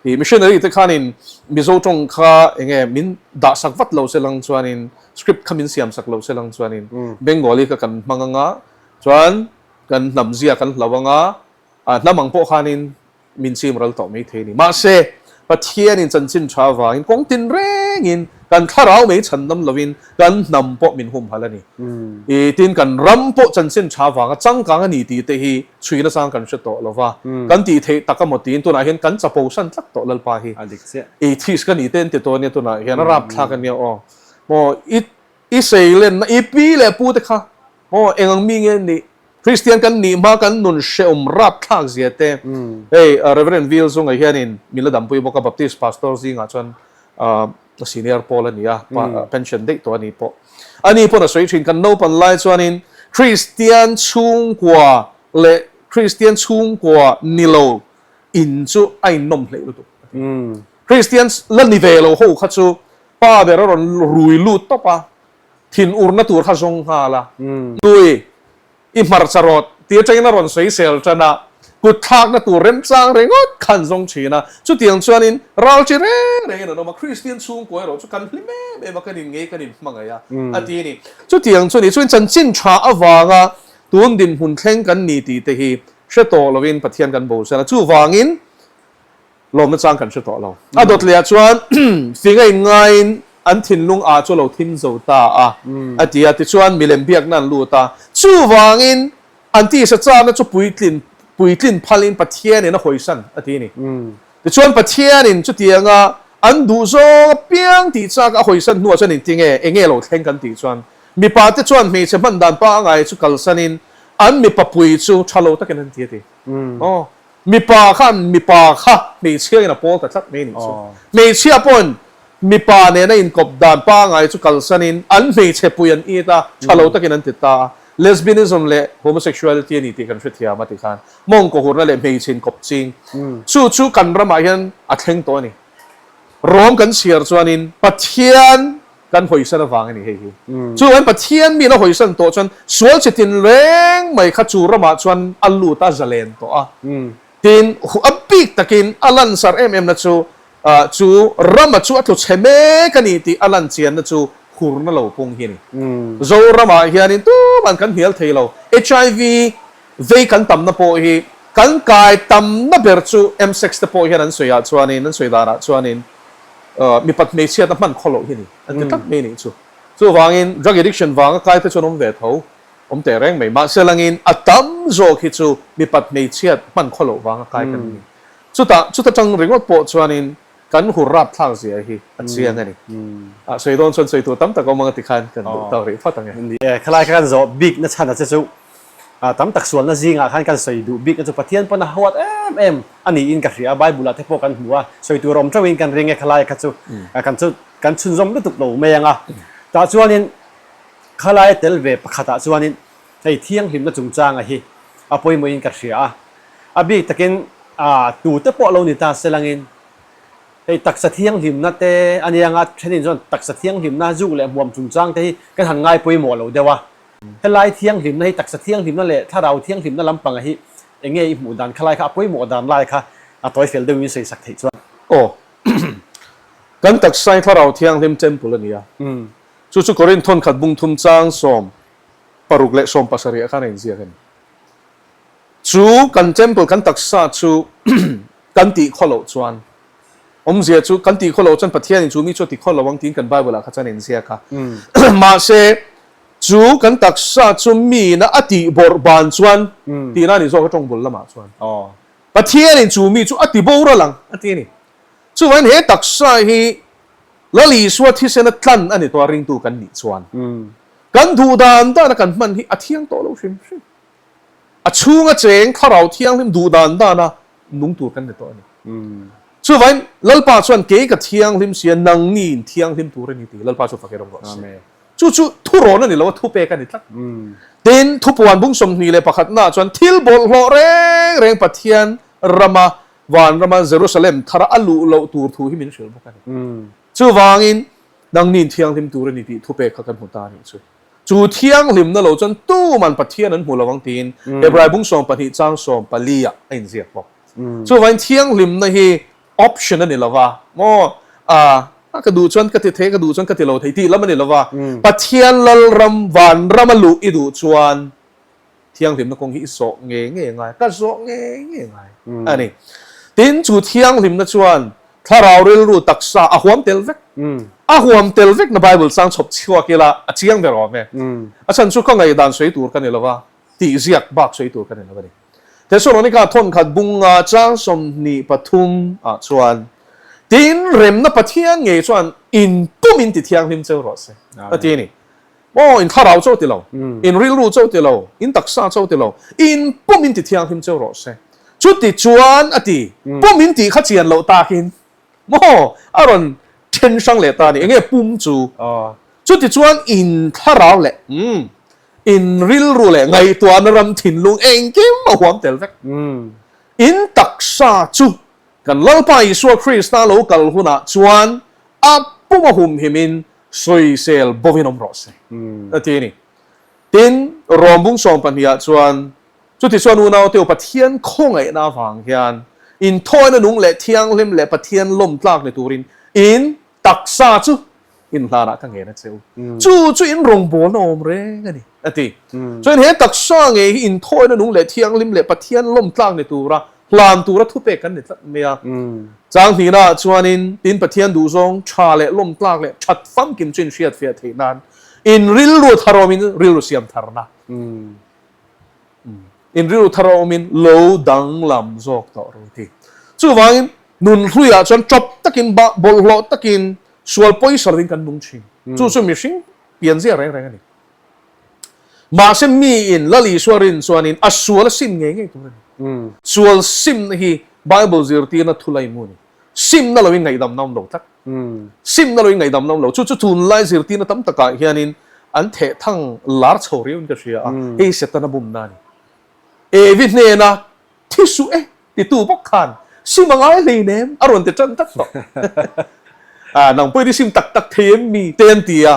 B: Ih missionary te khanin Mizo tawng kha enge min dahsak vat lo selang chuanin script kha min siamsak lo selang chuanin Bengali kha kan hmang ang a, chuan kan hnamzia kan hlo ang a, A hnam ang pawh khanin min chim ral tawh mai thei a ni. Mahse, Pathianin chanchin tha avangin kawng tin rengin kan thlarau mai chhan dam lovin kan hnam pawh min humhalh a ni. I tin kan ram pawh chanchin tha avanga changkang a ni tih te hi chhui nachang kan hre tawh lova, kan tih theih tak emaw tiin tunah hian kan chapo san tlat tawh Lalpa hi. Atheist ka ni te an ti tawh ania tunah hian a rapthlak ania aw. Maw i i seilenna i pi leh pu te kha maw eng ang mi nge nih? Kristian kan nih hma kan nun hrehawm rapthlak zia te hei Reverend Vil zunga hianin min la dampui bawk a, Baptist Pastor zingah chuan senior pawl a ni a, pension daih tawh a ni pawh. A ni pawn a sawi thin, kan naupan lai chuanin Kristian chhungkua leh Kristian chhungkua ni lo in chu a innawm hleih lutuk a ti. Kristian la ni ve lo ho kha chu pa ber a rawn rui lut tawp a, thin urna tur kha zawng nghal a, Nui, i hmarcha rawt tih atangin a rawn sawi sel tan a, kut thlakna tur remchang ringawt kha an zawng thin a, chutiang chuanin ral chi reng rengin an awm a, Kristian chhungkua erawh chu kan hlim em em a, kan inngei kan inhmangaih a, a ti a ni. Chutiang chu ni chuan chanchin tha avanga tun dinhmun thleng kan ni tih te hi hre tawh lovin Pathian kan bosan a, chuvangin Lawmna chang kan hre tawh lo. A dawt leh ah chuan fing a inngaiin an thinlung ah chu a lo thim zo ta a, a ti a. Tichuan milem biakna an lut a. Chuvangin an tisa chakna chu puitlin puitlin phalin Pathianin a hawisan a ti a ni. Tichuan Pathianin chutianga an duh zawng apiang tih chak a hawisan hnuah chuan engti nge, enge lo thleng kan tih chuan mipa te chuan hmeichhe hman dan pangngai chu kalsanin an mipa pui chu tha lo takin an ti a ti. Aw. Mipa khan mipa kha hmeichhia in a pawl ta tlat mai a nih chu. Hmeichhia pawhin mipa nena inkawp dan pangngai chu kalsanin an hmeichhe pui an it a, tha lo takin an ti ta a. Lesbianism leh homosexuality a ni tih kan hrethiam a ti khan mawngkaw hurna leh hmeichhe inkawp ching chu chu kan ramah hian a thleng tawh a ni. Rawm kan chhiar chuanin Pathian kan hawisan avang a ni hei hi. Chuan Pathian mi la hawisan tawh chuan sual chi tin reng mai kha chu ramah chuan a lut a zalen tawh a. Tin, a bik takin a lansar em em na chu chu rama chu a tlu chhe mek a ni tih a lan chianna chu hurna lo pung hi a ni. Zoramah hianin tuman kan hnial thei lo. HIV vei kan tamna pawh hi kan kai tamna ber chu M-sex te pawh hian an sawiah chuanin an sawi danah chuanin Mipat hmeichhiatna hman khaw loh hi ni an ti tlat mai nih chu. Chuvangin drug addiction vanga kai te chuan awm ve tho, awm teh reng mai. Mahse langin a tam zawk hi chu mipat hmeichhiat hman khaw loh vanga kai kan ni. Chutah chuta tang ringawt pawh chuanin kan hur rapthlak zia hi a chiang a ni. Sawi dawn chuan sawi tur tam tak awm anga tikhan kan duh tawk rih phawt ang e.
A: Ni e, khalai kha kan zawh bik na chhan a che chu Tam tak sualna zingah khan kan sawi duh bik na chu Pathian pawn a huat em em a niin ka hria a, Bible ah te pawh kan hmu a, sawi tur awm teuhin kan ring e khalai kha chu kan chu kan chhunzawm lutuk lo mai ang a. Tah chuanin khalai tel ve pakhatah chuanin hei thianghlimna chungchanga hi a pawimawhin ka hria a, a bik takin tute pawh lo ni ta se langin hei taksa thianghlimna te a nia nga thenin chuan taksa thianghlimna zuk leh hmuam chungchang te hi kan han ngai pawimawh lo deuh a. Helai thianghlimna hi taksa thianghlimna leh thlarau thianghlimna lampanga hi eng nge i hmuh dan kha lai kha a pawimawh dan lai kha a tawi fel deuhin sawi sak theih chuan.
B: Aw. Kan taksa hi thlarau thianghlim temple a ni a. Chu chu Korinth thawnkhat bungthum chang 16 leh 17 ah khan a inziak a ni. Chu kan temple kan taksa chu kan tih khaw loh chuan awmzia chu kan tih khaw loh chuan Pathianin chu mi chu a ti khaw lo ang tiin kan Bible ah kha chuan a inziak a. Mahse Chu kan taksa chu miin a tih bawrh ban chuan tihna a ni zawk a tawng bul lamah chuan Pathianin chu mi chu a ti boral ang a ti a ni. Chuvangin he taksa hi Lal Isua thisena tlan a ni tawh a ringtu kan nih chuan kan duh dan dana kan hman hi a thiang tawh lo hrim hrim. A chhunga cheng thlarau thianghlim duh dan dana nung tur kan ni tawh a ni. Chuvangin Lalpa chuan kei ka thianghlim sia nangni in thianghlim tur a ni tih Lalpa chu fak i rawng rawh se. Chu chu thurawn a ni lo a, thupek a ni tlat. Tin, thupuan bung 21 naah chuan thil bawlhhlawh reng reng Pathian rama, van rama Jerusalem thara a luh loh tur thu hi min hrilh bawk a ni. Chuvangin, nangni'n thianghlim tur a ni tih thupek kha kan hmu ta a nih chu. Chu thianghlimna lo chuan tuman Pathian an hmu lo ang tiin Hebrai bung 12 chang 14 ah a inziak bawk. Chuvangin thianghlimna hi Option a ni lo va, maw? A, ka duh chuan ka ti thei, ka duh chuan ka ti lo thei tih lam a ni lo va. Pathian Lalram, vanrama luh i duh chuan thianghlimna kawng hi i zawh ngei ngei ngai, ka zawh ngei ngei ngai a ni. Tin, chu thianghlimna chuan thlarau rilru taksa a huam tel vek. A huam tel vek na Bible chang chhawp chhuak ila a chiang ber awm e. A chhan chu ka ngaihdan sawi tur ka ni lo va, tih ziak bak sawi tur ka ni lo a ni. Thesalonika thawnkhat bunga chang 23 ah chuan, Tin, remna Pathian ngei chuan in pum in ti thianghlim cheu rawh se, a ti a ni. Aw, in thlarau chauh ti lo, in rilru chauh ti lo, in taksa chauh ti lo, in pum in ti thianghlim cheu rawh se. Chuti chuan, a ti, pum in tih kha chian loh takin, maw, a rawn then hrang leh ta a ni. Enge pum chu? Chuti chuan in thlarau leh, umm. In rilru leh ngaihtuahna ram thinlung engkim a huam tel vek. In taksa chu kan Lalpa Isua Krista lo kal hunah chuan a pum a humhimin sawisel bovin awm rawh se, a ti a ni. Tin, Rom bung 12 ah chuan, Chutichuan unaute u Pathian khawngaihna avang hian inthawina nung leh thianghlim leh Pathian lawm tlak ni turin in taksa chu inhlanah ka ngen a che u. Chu chu in rawngbawlna awm reng a ni, a ti. Chuan he taksa ngei hi inthawina nung leh thianghlim leh Pathian lawm tlak ni tura hlan tura thupek kan ni tlat mai a. Chang hnihnaah chuanin tin Pathian duhzawng tha leh lawm tlak leh that famkim chu inhriatfiah theih nan in rilru thar awmin rilru siam tharna in rilru thar awmin lo danglam zawk tawh ro ti. Chuvangin nun hluiah chuan tawp takin bawlhhlawh takin sual pawisa lovin kan nung thin. Chu chu mihring pianzia reng reng a ni. Mahse miin Lal Isua rin chuanin a sual a sim ngei ngei tur a ni. Sual simna hi Bible zirtirna thu laimu a ni. Simna loin ngaihdamna awm lo tlat. Simna loin ngaihdamna awm lo. Chu chu tunlai zirtirna tam takah hianin an theh thang lar chho riauin ka hria a, hei Setana bumna a ni. Evi hnena thi suh e titu bawk khan sim a ngai hleinem a rawn ti tan tlat tawh. Nang pawhin i sim tak tak thei em mi te an ti a.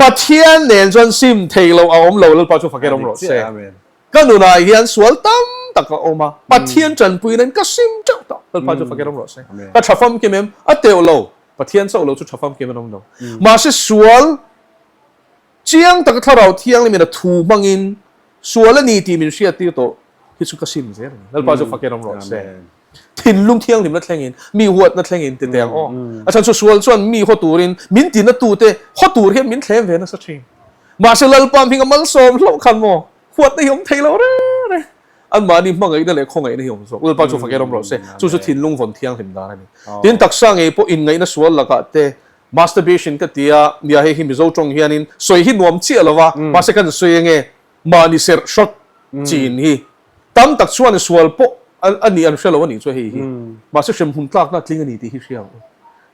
B: Pathian nen chuan sim thei lo a awm lo Lalpa chu fakir awm rawh se. Ka nunah hian sual tam tak a awm a, Pathian tanpui nen ka sim teuh tawh Lalpa chu fakir awm rawh se. Ka tha famkim em? A teuh lo. Pathian chauh lo chu tha famkim an awm lo. Mahse sual Chiang taka Thlarau Thianghlimin a thu hmangin sual a ni tih min hriattir tawh hi chu ka sim zel a ni. Lalpa chu fakin awm rawh se. Thinlung thianghlimna thlengin, mi huatna thlengin ti teh ang aw. A chhan chu sual chuan mi haw turin min tina tute haw tur hian min thlem ve nasa thin. Mahse Lalpa hminga malsawm hlauh khan maw huatna hi awm thei lo reng reng. Anmahni hmangaihna leh khawngaihna hi awm zawk. Lalpa chu fakin awm rawh se. Chu chu thinlung vawn thianghlim dan a ni. Tin taksa ngei pawh inngaihna sual lakah te Masturbation ka ti a, nia hei hi Mizo tawng hianin sawi hi nuam chiah lo va, mahse kan sawi enge mahni serh hrawt chin hi tam tak chuan sual pawh a nih an hre lo a nih chu hei hi, mahse hremhmun tlakna a tling a ni tih hi hria ang u.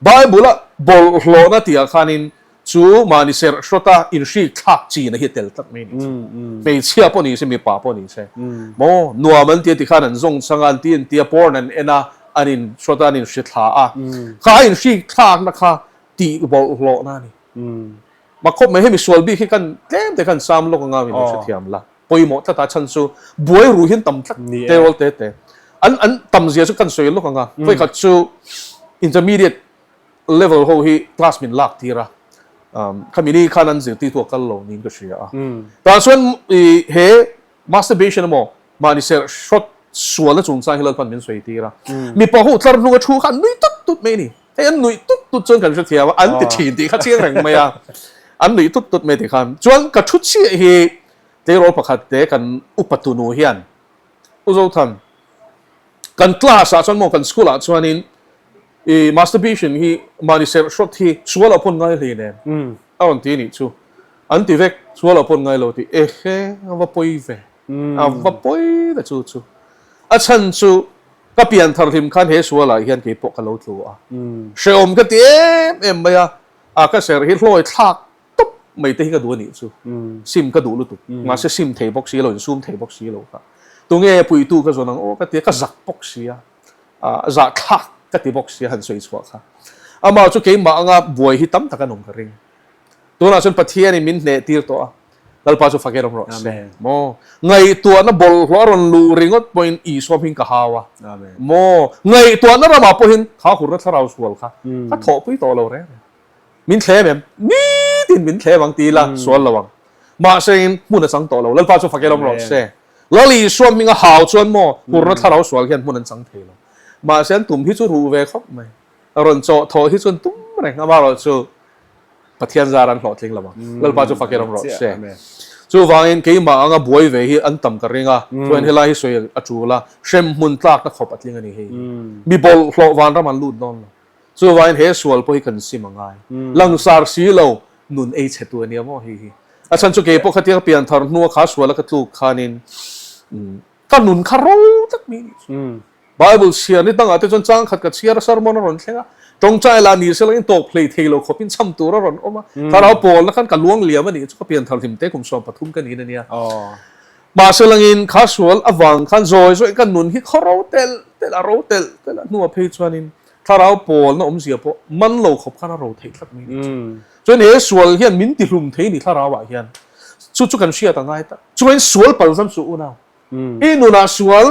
B: Bible a bawlhhlawhna tihah khanin chu mahni serh hrawta inhrik thlak chin a hi a tel tlat mai a nih chu. Hmeichhia pawh ni se mipa pawh ni se maw nuam an ti a tikhan an zawng chang a, an ti an ti a, porn an en a, an in hrawt a, an in hri thla a, kha a in hri thlakna kha tih bawlhhlawhna a ni. Mak khawp mai, hemi sual bik hi kan tlem te khan sam lawk anga min lo hrethiam la, pawimawh tlat a, chhan chu buai ruh hian tam tlat te awl te te, an an tam zia chu kan sawi lawk anga, vawikhat chu intermediate level ho hi class min lak tir a, khami ni khan an zirtirtu a kal lo niin ka hria a, tah chuan he masturbation emaw Mahni serh hrawt sualna chungchang hi Lalpan min sawi tir a. Mipa ho tlar hnunga thu kha an nui tut tut mai a ni. Hei an nuih tut tut chuan kan hrethiam a, an ti thin tih kha chiang reng mai a. An nuih tut tut mai tih khan. Chuan ka thu chiah hi tleirawl pakhat te kan upa tunu hian U Zothan, kan class ah chuan maw kan school ah chuanin i masturbation hi mahni serh hrawt hi sual ah pawn ngai hlei nen a rawn ti a nih chu. An ti vek, sual ah pawn ngai lo tih. Ehe, a va pawi ve. A va pawi ta chu chu. A chhan chu ka pian thar hlim khan he sualah hian kei pawh ka lo tlu a. Hrehawm ka ti em em mai a, a ka serh hi hlawi thlak tawp mai te hi ka duh a nih chu. Sim ka duh lutuk. Mahse sim thei bawk si lo, insum thei bawk si lo kha. Tunge puitu ka zawn ang aw ka ti a, ka zak bawk si a. Zah thlak ka ti bawk si a han sawi chhuah kha. Amah chu keimah anga buai hi tam tak an awm ka ring. Tunah chuan Pathianin min hneh tir tawh a, Lalpa chu fak erawh rawh se. Maw? Ngaihtuahna bawlhhlawh a rawn luh ringawt pawhin Isua hming ka hau a. Maw? Ngaihtuahna ramah pawhin kha hurna thlarau sual kha ka thawhpui tawh lo reng reng. Min thlem em? Nitin min thlem ang ti ila sual lo ang. Mahse in hmun a chang tawh lo. Lalpa chu fak erawh rawh se. Lal Isua hming a hau chuan maw hurna thlarau sual hian hmun an chang thei lo. Mahse an tum hi chu ruh ve khawp mai. Rawn chawh thawh hi chuan tum reng amaherawh chu Pathian zar an hlawhtling lo ang. Lalpa chu fakir awm rawh se. Chuvangin keimah anga buai ve hi an tam ka ring a, chuan helai hi sawi a tul a, hremhmun tlakna khawp a tling a ni hei. Mi bawlhhlawh vanram an lut dawn lo. Chuvangin he sual pawh hi kan sim a ngai. Langsar si lo nun ei chhe tu a nia maw hei hi. A chhan chu keipawh khatiang pianthar hnua kha suala ka tluk khanin ka nun kha ro tak mai a nih chu. Bible chhiar ni dangah te chuan changkhat ka chhiar a sermon a rawn thleng a. Tawngtai lah ni se langin tawp hlei thei lo khawpin cham tur a rawn awm a. Thlarau pawlna khan ka luang liam a nih chu ka pian thar hlim te kum 13 ka niin a nia. Mahse langin kha sual avang khan zawi zawi ka nun hi khaw ro telh telh a ro telh telh a hnuah phei chuanin thlarau pawlna awmzia pawh man lo khawp khan a ro theih tlat mai a nih chu. Chuan he sual hian min tihlum thei ni thlarauah hian chu chu kan hriat a ngai tak. Chuan sual palzam suh unau. I nunah sual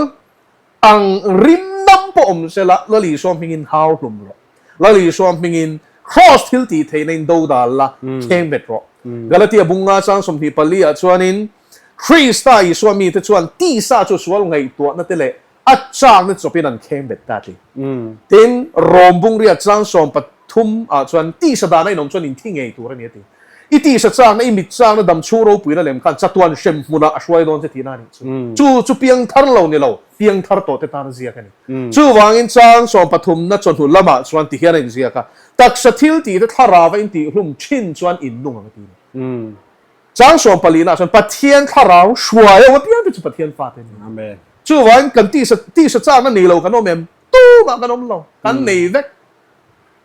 B: Ang rim nam pawh awm sela, Lal Isua hmingin hau hlum rawh. Lal Isua hmingin Kraws thil tih theihna in do dal la, kheng bet rawh. Galatia bunga chang 24 ah chuanin, Krista Isua mite chuan tisa chu sual ngaihtuahna te leh a chakna chawpin an kheng bet ta ti. Tin, Rom bungria chang 13 ah chuan tisa dana inawm chuan in thi ngei tur a ni a ti. I tisa chakna, i mit chakna dam chhung ropuina lem khan chatuan hrem hmunah a hruai dawn che tihna a nih chu. Chu chu piangthar lo ni lo, piangthar tawh te tan a ziak a ni. Chuvangin chang sawmpathumna chawhnu lamah chuan ti hian a inziak a, Taksa thil tih te thlarau a intihhlum thin chuan in nung ang a ti a ni. Chang sawmpalina ah chuan Pathian thlarau hruai ho apiang te chu Pathian fate an ni. Chuvangin kan tisa tisa chakna nei lo kan awm em? Tumah kan awm lo, kan nei vek.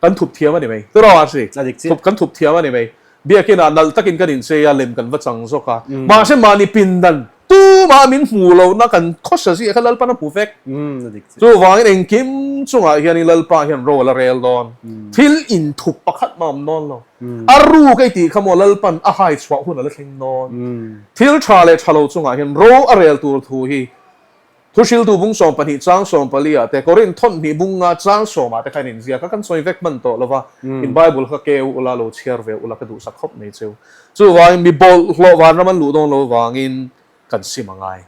B: Kan thup thiam a ni mai. Turaw a si. Thup kan thup thiam a ni mai. Biakin ah nalh takin kan inchei a, lem kan va chang zawk a. Mahse mahni pindan tumah min hmuh lohna kan khawsa zia kha Lalpan a hmu vek. Chuvangin engkim chungah hianin Lalpa hian ro a la rel dawn. Thil inthup pakhat mah a awm dawn lo. A ruk ei tih kha maw Lalpan a hai chhuah hun a la thleng dawn. Thil tha leh tha lo chungah hian ro a rel tur thu hi Thuhriltu bung 12 chang 14 ah te, Korinth thawnhnih bung nga chang 10 ah te kha in inziak a, kan sawi vek hman tawh lo va, in Bible kha keu ula, lo chhiar ve ula ka duhsak khawp mai cheu. Chuvangin mi bawlhhlawh vanram an luh dawn lo vangin kan sim a ngai.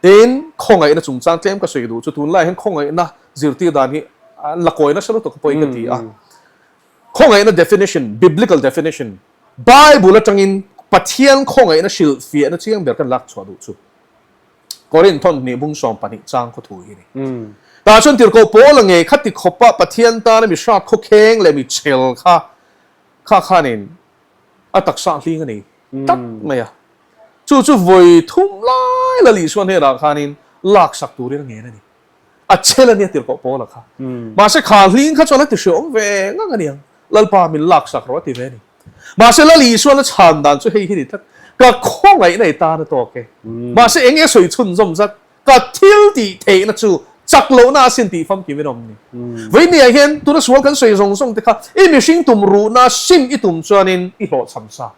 B: Tin, khawngaihna chungchang tlem ka sawi duh chu tunlaiah hian khawngaihna zirtir dan hi an la kawi nasa lutuk a pawi ka ti a. Khawngaihna definition, biblical definition, Bible atangin Pathian khawngaihna hrilhfiahna chiang ber kan lak chhuah duh chu. Korinth thawnhnih bung 12 chang khaw thu hi a ni. Tah chuan tirhkoh Paula ngei kha ti khawpa Pathian tana mi hrat khawkheng leh mi chhel kha kha khanin a taksa hling a nei tak mai a. Chu chu vawi thum lai Lal Isua hnenah khanin laksak turin a ngen a ni. A chhel a nia tirhkoh Paula kha. Mahse kha hling kha chuan a ti hreawm ve ngang a niang. Lalpa min laksak rawh a ti ve a ni. Mahse Lal Isuan a chhan dan chu hei hi ni tlat, Ka khawngaihna i tan a tawk e. Mahse eng nge sawi chhunzawm zat? Ka thil tih theihna chu chak lohna asin tih famkim in awm ni. Vawinia hian tuna sual kan sawi zawng zawng te kha i mihring tum ruhna sim i tum chuanin i hlawhchham sa.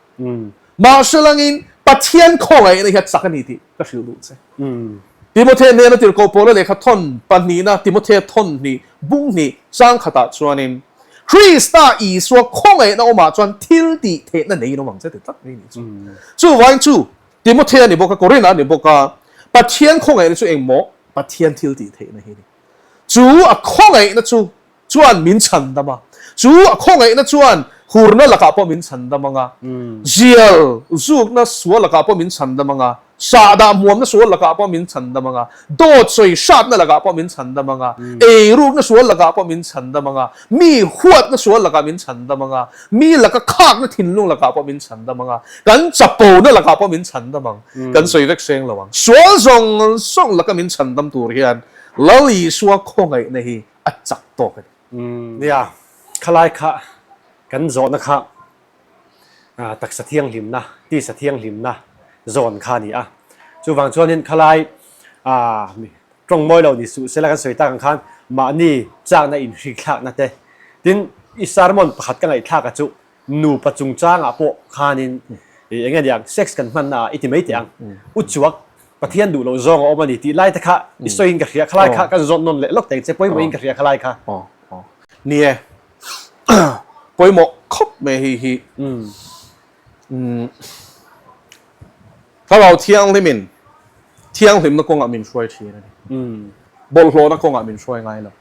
B: Mahse langin Pathian khawngaihna hi a chak a ni tih ka hrilh duh che. Timothea hnena tirhkoh Paula lehkha thawn pahnihna Timothea thawn hnih bung hnih chang khatah chuanin Krista Isua khawngaihna awmah chuan thil tih theihna neiin awm ang che ti tlat mai a nih chu. Chuvangin chu Timothea a ni bawk a, Korinth a ni bawk a, Pathian khawngaihna chu engmaw? Pathian thil tih theihna hi a ni. Chu a khawngaihna chu chuan min chhandam a, chu a khawngaihna chuan hurna lakah pawh min chhandam ang a, zial zukna sual lakah pawh min chhandam ang a, sahdah hmuamna sual lakah pawh min chhandam ang a, dawt sawi hratna lakah pawh min chhandam ang a, eirukna sual lakah pawh min chhandam ang a, mi huatna sual lakah min chhandam ang a, mi laka khakna thinlung lakah pawh min chhandam ang a, kan chapona lakah pawh min chhandam ang, kan sawi vek seng lo ang. Sual zawng zawng laka min chhandam tur hian Lal Isua khawngaihna hi a chak tawk a ni.
A: Nia, khalai kha kan zawhna kha taksa thianghlimna, tisa thianghlimna zawn kha a ni a. Chuvang chuanin khalai tawng mawi lo ni suh sela kan sawi tak ang khan mahni chakna inhrikthlakna te, tin i sermon pakhat ka ngaihthlak a chu Nupa chungchangah pawh khanin eng nge niang sex kan hmanna ah i ti mai teh ang. U chuak Pathian duh loh zawng a awm a ni tih lai te kha i sawiin ka hria khalai kha kan zawt nawn leh lawk teng che pawimawhin ka hria khalai kha.
B: Ni e pawimawh khawp mai hei hi. Thlarau Thianghlimin thianghlimna kawngah min hruai thin a ni. Bawlhhlawhna kawngah min hruai ngai lo.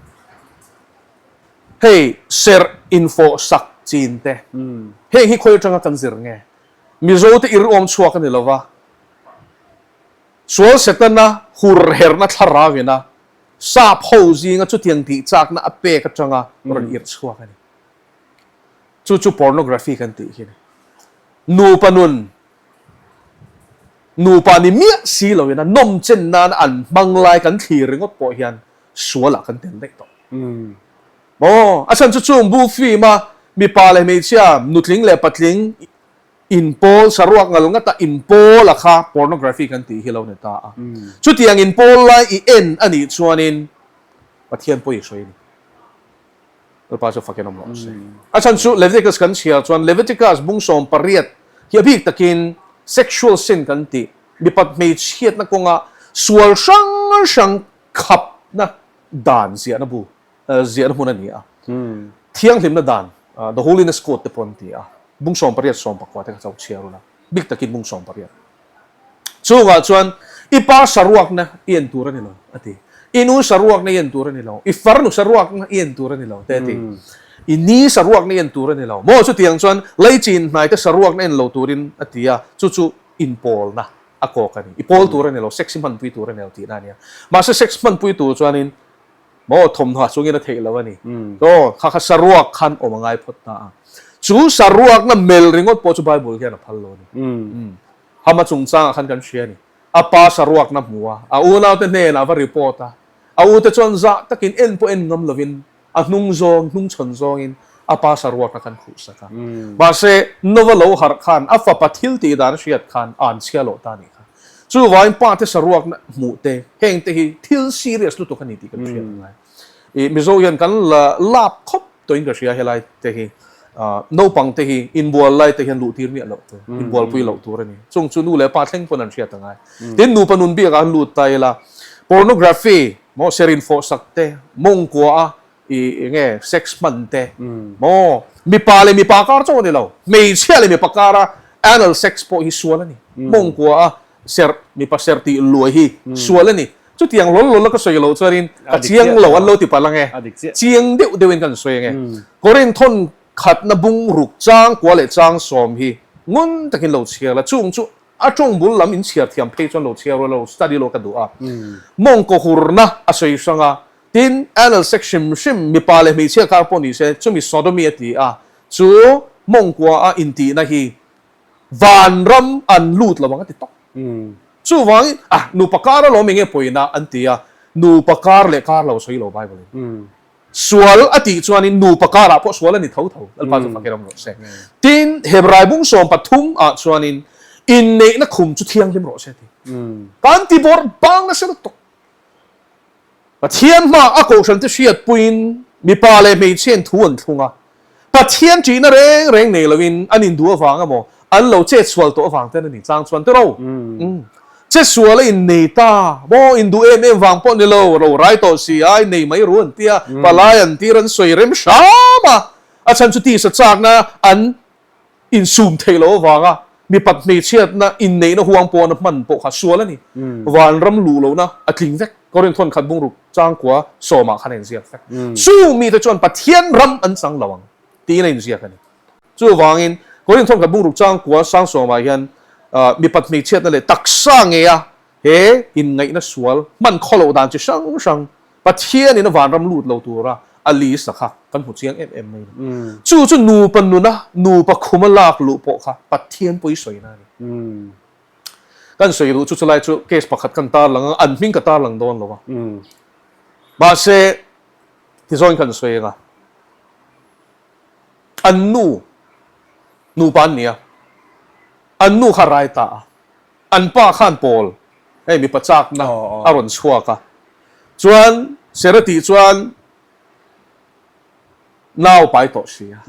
B: Hei serh infawh sak chin te, heng hi khawi atanga kan zir nge? Mizo te irhawm chhuak a ni lova, sual Setana hur herna thlarau ina sap ho zinga chutiang tih chakna a pek atanga rawn irh chhuak a ni. Chu chu pornography kan tih hi a ni. Nupa nun, nupa ni miah si loin a nawmchen nana an hmang lai kan thlir ringawt pawh hian sualah kan tel daih tawh. Maw? A chhan chu chung bu film a mipa leh hmeichhia, nutling leh patling inpawl, saruak ngal ngata inpawl a kha pornography kan tih hi lo ni ta a. Chutiang inpawl lai i en a nih chuanin Pathian pawh i hruai a ni. Lalpa chu fakin awm rawh se. A chhan chu Leviticus kan chhiar chuan Leviticus bung 18 hi a bik takin sexual sin kan tih, mipat hmeichhiatna kawnga sual hrang hrang khapna dan ziahna bu, ziahna hmun a ni a. Thianghlimna dan, the holiness code te pawh an ti a, bung 18 19 te kha chauh chhiar ula, bik takin bung 18. Chungah chuan i pa saruakna i en tur a ni lo, a ti. I nu saruakna i en tur a ni lo, i farnu saruakna i en tur a ni lo, te a ti. I ni saruakna i en tur a ni lo. Maw chutiang chuan leichin hnaite saruakna en lo turin a ti a, chu chu inpawlna a kawk a ni. I pawl tur a ni lo, sex i hmanpui tur a ni lo tihna a nia. Mahse sex hmanpui tur chuanin maw thawmhnaw chungin a theih lo a ni. Aw, kha kha saruak khan awm a ngai phawt ta a. Chu saruakna mel ringawt pawh chu Bible hian a phal lo a ni. Hama chungchangah khan kan hria a ni. A pa saruakna hmu a, a unaute hnenah a va report a. A ute chuan zah takin en pawh en ngam lovin a hnung zawng, hnungchhawn zawngin a pa saruakna khan khuh sak a. Mahse, Nova lo harh khan a fapa thil tih dan a hriat khan a an chhia loh ta a nih kha. Chuvangin pa te saruakna hmuh te, heng te hi thil serious lutuk a ni tih kan hriat a ngai. I Mizo hian kan la lap khawp tawhin ka hria helai te hi. Naupang te hi inbual lai te hian luh tir miah loh tur, inbualpui loh tur a ni. Chung chu nu leh pa thleng pawn an hriat a ngai. Tin, nupa nun biakah an lut ta ila, pornography, maw ser infawhsak te, mawngkua a i enge sex hman te, maw mipa leh mipa kar chauh a ni lo, hmeichhia leh mipa kara anal sex pawh hi sual a ni. Mawngkua a serh, mipa serh tih luai hi sual a ni. Chutiang lawl lawl a ka sawi loh chuanin ka chiang lo an lo ti palh ang e. Chiang deuh deuhin kan sawi ang e. Korinthon khatna bung ruk chang kua leh chang sawm hi ngun takin lo chhiar la, chung chu a tawng bul lam in chhiar thiam phei chuan lo chhiar ula lo study lo ka duh a. Mawngkaw hurna a sawi hrang a, tin anal sex hrim hrim mipa leh hmeichhia kar pawh ni se chumi sodomy a ti a, chu mawngkua a intihna hi vanram an lut lo ang a ti tawp. Chuvangin ah nupa kar alawm enge pawina an ti a, nupa kar leh kar lo sawi lo Bible in. Sual a tih chuanin nupa karah pawh sual a ni tho tho, Lalpa chu fakir awm rawh se. Tin, Hebrai bung 13 ah chuanin inneihna khum chu thianghlim rawh se a ti. Kan ti bawrh bang nasa lutuk. Pathian hmaah a kohhrante hriatpuiin mipa leh hmeichhiain thu an thlung a. Pathian ṭihna reng reng nei loin an induh avang emaw, an lo chetsual tawh avang ten a ni chang chuan tiraw? Umm. Chetsual a innei ta maw? Induh em em vang pawh ni lo, ro rai tawh si a, innei mai ru an ti a, palai an tir an sawi rem hram a, a chhan chu tisa chakna an insum theih loh avanga mipat hmeichhiatna inneihna huang pawna hman pawh kha sual a ni. Vanram luh lohna a tling vek. Korinthon khat bungruk changkua sawmah khan a inziak vek. Chu mite chuan Pathian ram an chang lo ang tiin a inziak a ni. Chuvangin Korinthon khat bungruk changkua sang sawmah hian mipat hmeichhiatna leh taksa ngeia he inngaihna sual hman khaw loh dan chi hrang hrang Pathianin a vanram lut lo tura a list a kha kan hmu chiang em em mai a ni. Chu chu nupa nuna nupa khuma lak luh pawh kha Pathian pawi sawina a ni. Kan sawi duh chu chulai chu case pakhat kan tarlang a, an hming ka tarlang dawn lo a. Mahse tizawn kan sawi anga an nu nupa an ni a, an nu kha rai ta a. An pa khan pawl hei mipa chakna a rawn chhuak a, chuan Serati chuan nau pai tawh si a,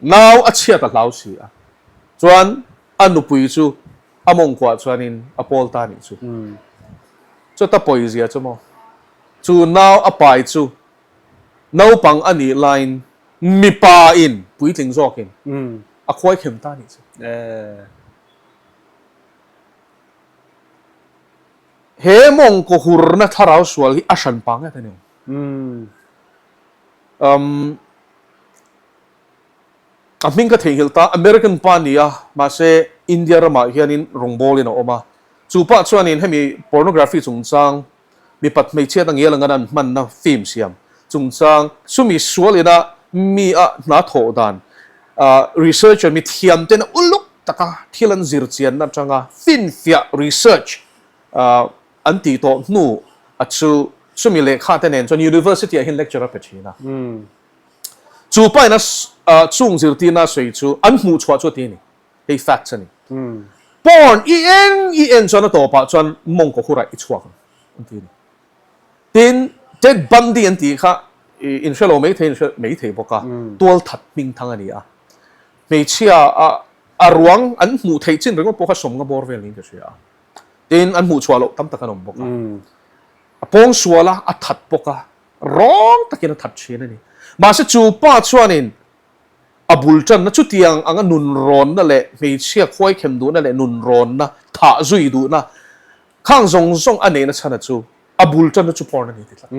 B: nau a chhiat a hlau si a, chuan a nupui chu a mawngkuah chuanin a pawl ta nih chu. Chuta pawizia chu maw, chu nau a pai chu naupang a nih laiin mipa in puitling zawkin a khuaikhem ta nih chu. He mawngkaw hurna thlarau sual hi a hran pah nget a ni. Um, a hming ka theihnghilh ta, American pa a ni a, mahse India ramah hianin rawngbawlin a awm a. Chu pah chuanin hemi pornography chungchang Mipat hmeichhiat a ngial angan an hmanna film siam chungchang chumi sual ina mi a hna thawh dan researcher mi thiam ten uluk taka thil an zir chianna atanga finfiah research an tih tawh hnu a chu chumi lehkha te nen chuan university ah hian lecture a pe thin a. Chu pain a chung zirtirna a sawi chu an hmuh chhuah chu a ti a ni. Hei facts a ni. Porn i en i en chuan a tawpah chuan mawngkaw hurah i chhuak ang an ti a ni. Tin, Ted Bundy an tih kha in hre lo maithei in hre maithei bawk a, tualthat hmingthang a ni a. Hmeichhia a a ruang an hmuh theih chin ringawt pawh kha sawmnga bawr vel niin ka hria a. Tin, an hmuh chhuah loh tam tak an awm bawk a. A pawngsual a, a that bawk a, rawng takin a that thin a ni. Mahse chu pa chuanin a bul tanna chutiang anga nunrawnna leh hmeichhia khuaikhem duhna leh nunrawnna thah zui duhna khang zawng zawng a neihna chhana chu a bul tanna chu porn a ni ti tlat.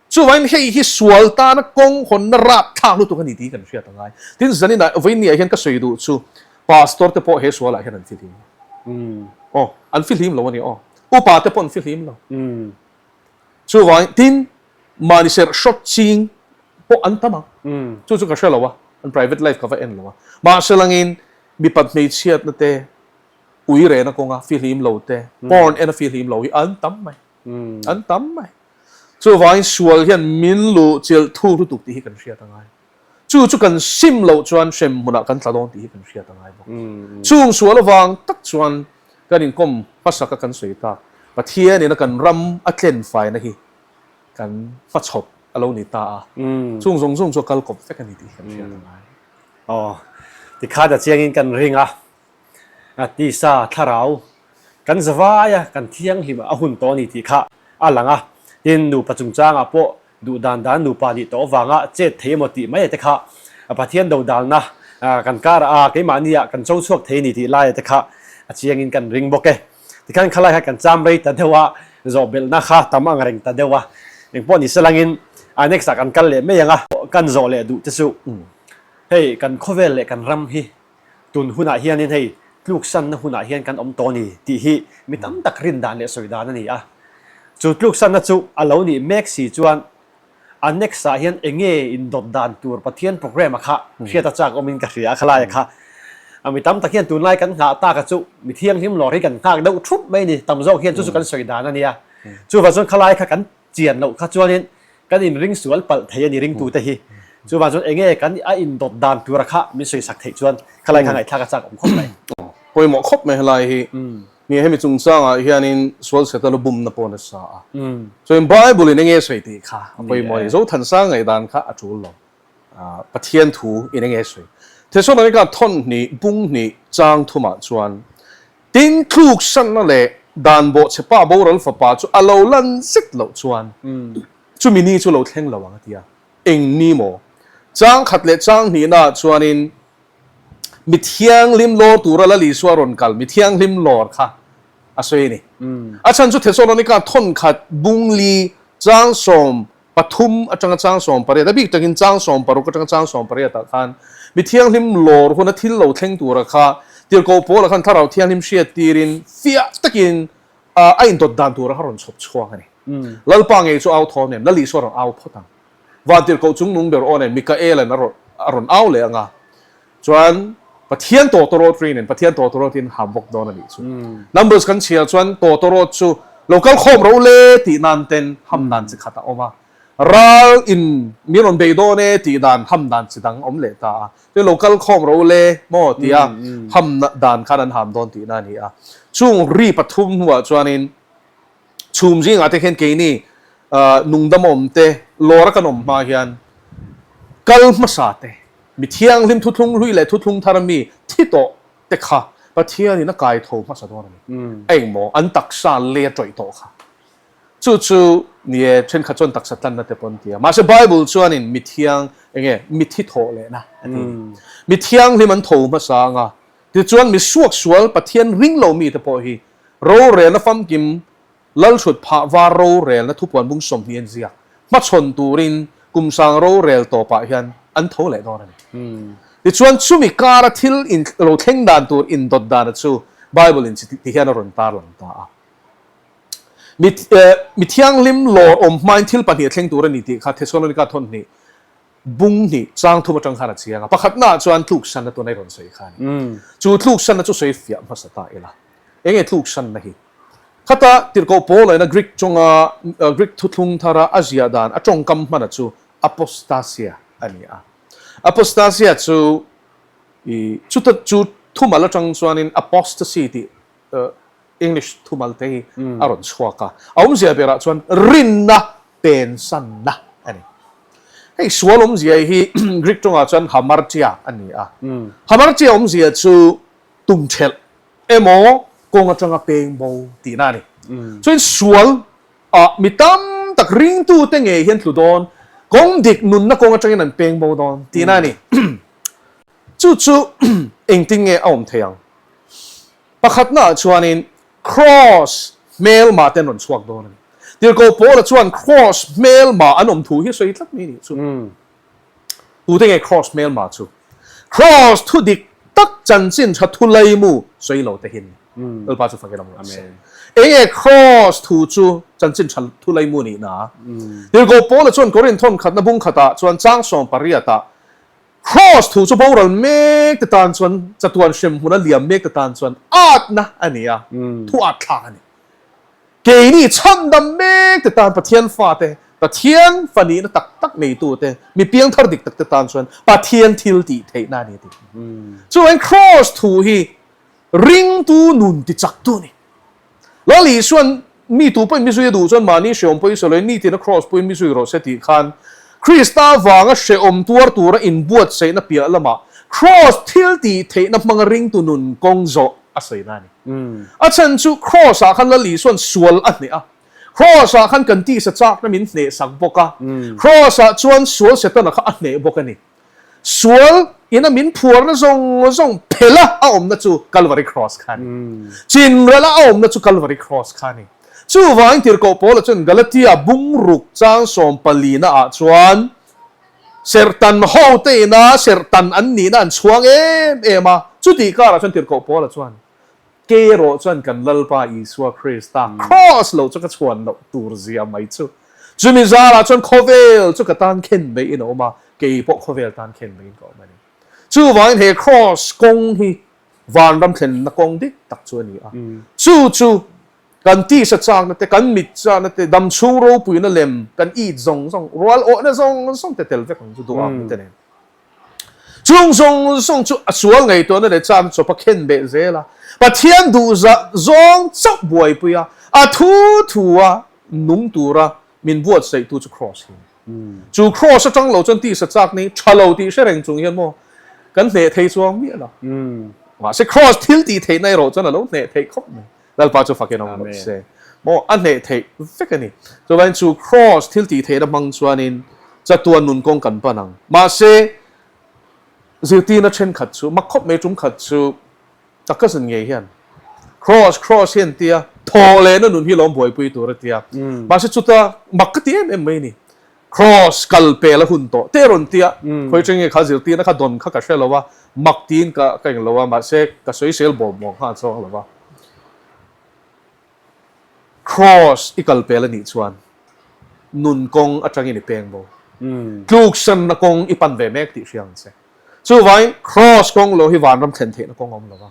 B: Chuvangin hei hi sual tana kawng hawnna rapthlak lutuk a ni tih kan hriat a ngai. Tin, zaninah vawiinniah hian ka sawi duh chu pastor te pawh he sualah hian an fihlim lo. Aw, an fihlim lo a ni aw. Upa te pawh an fihlim lo. Chuvangin, tin, mahni serh hrawt ching pawh an tam ang. Chu chu ka hre lo a, an private life ka va en lo a. Mahse langin mipat hmeichhiatna te, ui rehna kawnga fihlim lo te, porn ena fihlim lo hi an tam mai. An tam mai. Chuvangin sual hian min luh chilh thu lutuk tih hi kan hriat a ngai. Chu chu kan sim loh chuan hrem hmunah kan tla dawn tih hi kan hriat a ngai bawk. Chung sual avang tak chuan kan inkawm hmasaka kan sawi tak Pathianin a kan ram a tlen faina hi kan hmachhawp a lo ni ta a. Chung zawng zawng chu a kal kawp vek a ni tih hi kan hriat a ngai.
A: Aw, tikhan a chiangin kan ring a. A tisa thlarau kan zavai a, kan thianghlim a hun tawh a ni tih kha a lang a. Tin, nupa chungchangah pawh duh dan dan nupa nih tawh avanga chet thei emaw tih mai a te kha Pathian dodalna kan karah a keimahni ah kan cho chhuak thei a ni tih laia te kha a chiangin kan ring bawk e. Tikhan khalai kha kan cham rei ta deuh a, zawhbelhna kha tam ang reng ta deuh a. Engpawh ni selangin a next ah kan kal leh mai ang a, kan zawh leh duh te chu hei kan khawvel leh kan ram hi Tun hunah hianin hei tluksanna hunah hian kan awm tawh a ni tih hi mi tam tak rin dan leh sawi dan a ni a. Chu tluksanna chu a lo nih mek si chuan a next ah hian eng nge indawt dan tur Pathian program a kha hriat a chak awmin ka hria a khalai a kha. A mi tam tak hian tunlai kan nghah tak a chu mi thianghlim lawr hi kan nghak deuh thup mai a ni. Tam zawk hian chu chu kan sawi dan a nia. Chuvang chuan khalai kha kan chian loh kha chuanin kan inring sual palh thei a ni ringtute hi. Chuvang chuan enge kan a indawt dan tura kha min sawisak theih chuan khalai kha ngaihthlak a chak awm khawp mai.
B: Pawimawh khawp mai helai hi. Ni hemi chungchangah hianin sual seta lu bumna pawh nasa a. Chuan Bible in enge sawi tih kha a pawimawh a ni. Zothansa ngaihdan kha a tul lo. Pathian thu in enge sawi. Thesalonika thawn hnih, bung hnih, chang thumah chuan, Tin, tluksanna leh dan bawhchhe pa boral fapa chu a lo lan zet loh chuan chumi ni chu lo thleng lo ang a ti a. Eng ni maw? Chang khat leh chang hnihnaah chuanin mi thianghlim lawr tura Lal Isua rawn kal, mi thianghlim lawr kha a sawi a ni. A chhan chu Thesalonika thawn khat, bung li, chang sawm pathum atanga chang 18, a bik takin chang 16 atanga chang 18 ah khan mi thianghlim lawr huna thil lo thleng tura kha tirhkoh Paula khan thlarau thianghlim hriat tirin fiah takin a indawt dan tura kha rawn chhawp chhuak a ni. Lalpa ngei chu au thaw nen, Lal Isua rawn au phawt ang. Van tirhkoh chungnung ber aw nen Mikaela'n a rawn au leh ang a. Chuan Pathian tawtawrawt ri nen Pathian tawtawrawtin ham bawk dawn a nih chu. Numbers kan chhiar chuan tawtawrawt chu lo kal khawm ro le tih nan ten ham dan chi khat a awm a. Ral in min rawn bei dawn e tih dan ham dan chi dang awm leh ta a. Chuan lo kal khawm ro le maw tia ham dan khan an ham dawn tihna a ni a. Chung ri pathum hnuah chuanin Chhum zingah te khian keini nungdam awm te, lawra kan awm hma hian kal hmasa te, mi thianghlim thuthlung hlui leh thuthlung thar mi thi tawh te kha Pathianin a kai tho hmasa dawn a ni. A engmaw an taksa lei a tawih tawh kha. Chu chu ni e, thenkhat chuan taksa tlanna te pawh an ti a. Mahse Bible chuanin mi thiang enge mi thi thawh lehna a ti a ni. Mi thianghlim an tho hmasa anga, tichuan mi suaksual Pathian ring lo mite pawh hi Rorelna famkim Lalhrut phah var rorelna thupuan bung 20 an ziak. Hmachhawn turin kum sang rorel tawpah hian an tho leh dawn a ni. Tichuan chumi kara thil in lo thleng dan tur indawt dana chu Bible in chi hian a rawn tarlang ta a. Mi mi thianghlim lawr awm hmain thil pahnih a thleng tur a ni tih kha Thesalonika thawn hnih bung hnih chang thum atang khan a chiang a. Pakhatnaah chuan tluksanna tuna i rawn sawi kha a ni. Chu tluksanna chu sawi fiah hmasa ta ila. Enge tluksanna hi? Khata tirhkoh Paulaina Greek tawnga Greek thuthlung thara a ziah dan a tawngkam hmana chu apostasia a ni a. Apostasia chu i chuta chu thumal atang chuanin apostasy tih English thumal te hi a rawn chhuak a. A awmzia berah chuan rinna pensanna a ni. Hei sual awmzia hi Greek tawngah chuan hamartia a ni a. Hamartia awmzia chu tumthelh emaw kawng atanga peng bo tihna a ni. Chuan sual ah mi tam tak ringtute ngei hian tlu dawn, kawng dik nunna kawng atangin an peng bo dawn tihna a ni. Chu chu engtin nge a awm thei ang? Pakhatnaah chuanin Kraws hmelma te an rawn chhuak dawn a ni. Tirhkoh Paula chuan Kraws hmelma an awm thu hi a sawi tlat mai a nih chu. Tute nge Kraws hmelma chu? Kraws thu dik tak chanchin tha thu laimu sawi lo te hi an ni. Lalpa chu fakin awm rawh se. Eng nge Kraws thu chu chanchin tha thu laimu nihna? Tirhkoh Paula chuan Korinth thawnkhatna bung khatah chuan chang 18 ah Kraws thu chu boral mek te tan chuan chatuan hrem hmuna liam mek te tan chuan atna a ni a, thu at thlak a ni. Keini chhandam mek te tan Pathian fate, Pathian fa nihna tak tak neitute, mi piangthar dik tak te tan chuan Pathian thil tih theihna a ni a ti. Chuvangin Kraws thu hi ringtu nun tichaktu a ni. Lal Isuan mi tu pawhin mi zui a duh chuan mahni hrehawm pawh i sawi lo, nitin a kraws pawhin mi zui rawh se tih khan Krista vanga hrehawm tuar tura inbuatsaihna piah lamah kraws thil tih theihna hmanga ringtu nun kawng zawh a sawina a ni. A chhan chu kraws ah khan Lal Isuan sual a hneh a, kraws ah khan kan tisa chakna min hnehsak bawk a, kraws ah chuan sual Setana kha a hneh bawk a ni. Sual ina min phuarna zawng zawng phela a awmna chu Kalvari Cross kha a ni. Chinrela a awmna chu Kalvari Cross kha a ni. Chuvangin Tirhkoh Paula chuan Galatia bungruk chang sawmpalina ah chuan serhtan hote ina serhtan an nihna an chhuang em em a. Chutih karah chuan Tirhkoh Paula chuan Kei erawh chuan kan Lalpa Isua Krista Kraws lo chu ka chhuan loh tur zia mai chu. Chumi zarah chuan khawvel chu ka tan khen maiin a awm a, kei pawh khawvel tan khen maiin ka awm a ni. Chuvangin he Kraws kawng hi vanram thlenna kawng dik tak chu a ni a. Chu chu kan tisa chakna te, kan mit chakna te, damchhung ropuina lem, kan it zawng zawng, rual awhna zawng zawng te tel vek ang chu duham te nen. Chung zawng zawng chu a sual ngaihtuahna leh chakna chawp a khen beh zel a, Pathian duhzah zawng chauh buaipui a, a thu thu a nung tura min buatsaihtu chu Kraws hi a ni. Chu Kraws atang lo chuan tisa chak nei tha lo tih hre reng chung hian maw kan hneh thei chuang miah lo. Mahse Kraws thil tih theihna erawh chuan a lo hneh theih khawp mai. Lalpa chu fakin awm rawh se. Maw a hneh theih vek a ni. Chuvangin chu Kraws thil tih theihna hmang chuanin chatuan nun kawng kan pan ang. Mahse, zirtirna thenkhat chu, mak khawp mai tum khat chu ka cousin ngei hian Kraws, Kraws hi an tia, thaw lehna nun hi lawm buaipui tur a tia. Mahse chuta mak ka ti em em mai a ni. Kraws kal pel a hun tawh te rawn tia, khawi teng nge kha zirtirna kha dawn kha ka hre lo a, mak tiin ka ka eng lo a, mahse ka sawisel bawm bawm nghal chuang lo a. Kraws i kal pel a nih chuan nun kawng atangin i peng bo. Tluksanna kawng i pan ve mek tih hria ang che. Chuvangin Kraws kawng lo hi vanram thlen theihna kawng a awm lo va.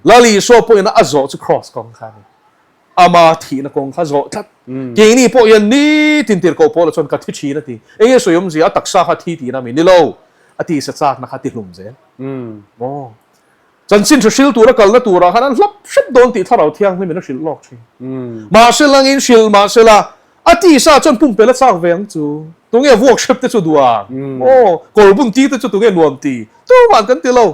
B: Lal Isua pawhin a zawh chu Kraws kawng kha a ni. Ama thihna kawng kha zawh tlat. Keini pawh hian nitin tirhkoh Paula chuan ka thi thin a ti. Eng nge sawi awmzia? A taksa kha thi tihna mi? Ni lo. A tisa chakna kha ti hlum zel. Maw? Chanchin hre hril tura kalna turah khan an hlap hrep dawn tih Thlarau Thianghlimin a hrilh lawk thin. Mahse langin hrilh mahse la, a tisa chuan pumpelh a chak ve ang chu. Tunge vuak hrep te chu duh ang? Aw, kawr bun ti te chu tunge nuam ti? Tuman kan ti lo.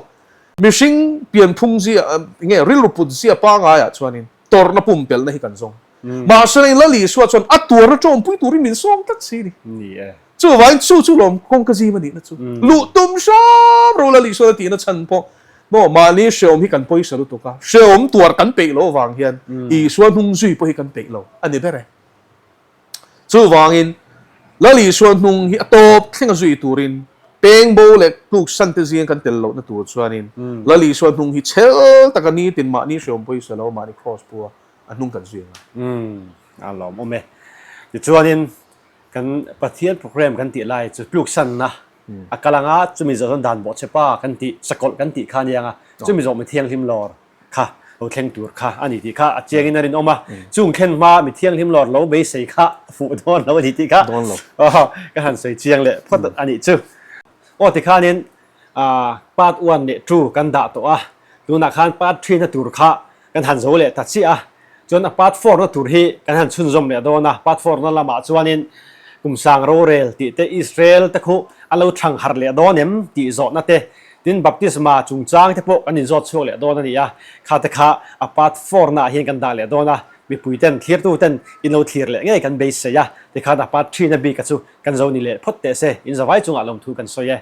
B: Mihring pianphung zia, nge rilru put zia pangaiah chuanin tawrhna pumpelhna hi kan zawng. Mahse Lal Isua chuan a tuarna tawmpui turin min sawm tlat si ni.
A: Ni e.
B: Chuvangin chu chu lawm kawngka zim a nihna chu. Luh tum hram ro Lal Isua a tihna chhan pawh maw mahni hrehawm hi kan pawisa lutuk a, hrehawm tuar kan peih loh avang hian Isua hnung zui pawh hi kan peih lo a ni ber e. Chuvangin, Lal Isua hnung hi a tawp thlenga zui turin pengbo leh tluksan te zing kan tel lohna tur chuanin Lal Isua hnung hi chhel taka nitin mahni hreawm pawisa lo mahni kraws pua a hnung kan zui ang a.
A: Umm, a lawmawm e. Tichuanin, kan Pathian program kan tih lai chu tluksanna a kal anga chumi zawh chuan dan bawhchhe pa kan tih, sakawlh kan tih kha a nia nga, chumi zawh mi thianghlim lawr kha lo thleng tur kha a ni tih kha a chiangin a rinawm a, chung thlen hma mi thianghlim lawr lo beisei kha a fuh dawn lo a ni tih kha ka han sawi chiang leh phawt a nih chu. Aw tikhanin part one leh two kan dah tawh a, tunah khan part three na tur kha kan han zo leh ta chiah a, chuan a part four na tur hi kan han chhunzawm leh dawn a, part four na lamah chuanin kum sang rorel tih te Israel te khu a lo thang harh leh dawn em tih zawhna te, tin baptisma chungchang te pawh kan inzawt chhuak leh dawn a ni a, kha te kha a part four naah hian kan dah leh dawn a, mipui ten thlirtu ten in lo thlir leh ngei kan beisei a, tikhan a part three na bik a chu kan zo ni leh phawt teh se, in zavai chungah lawmthu kan sawi e.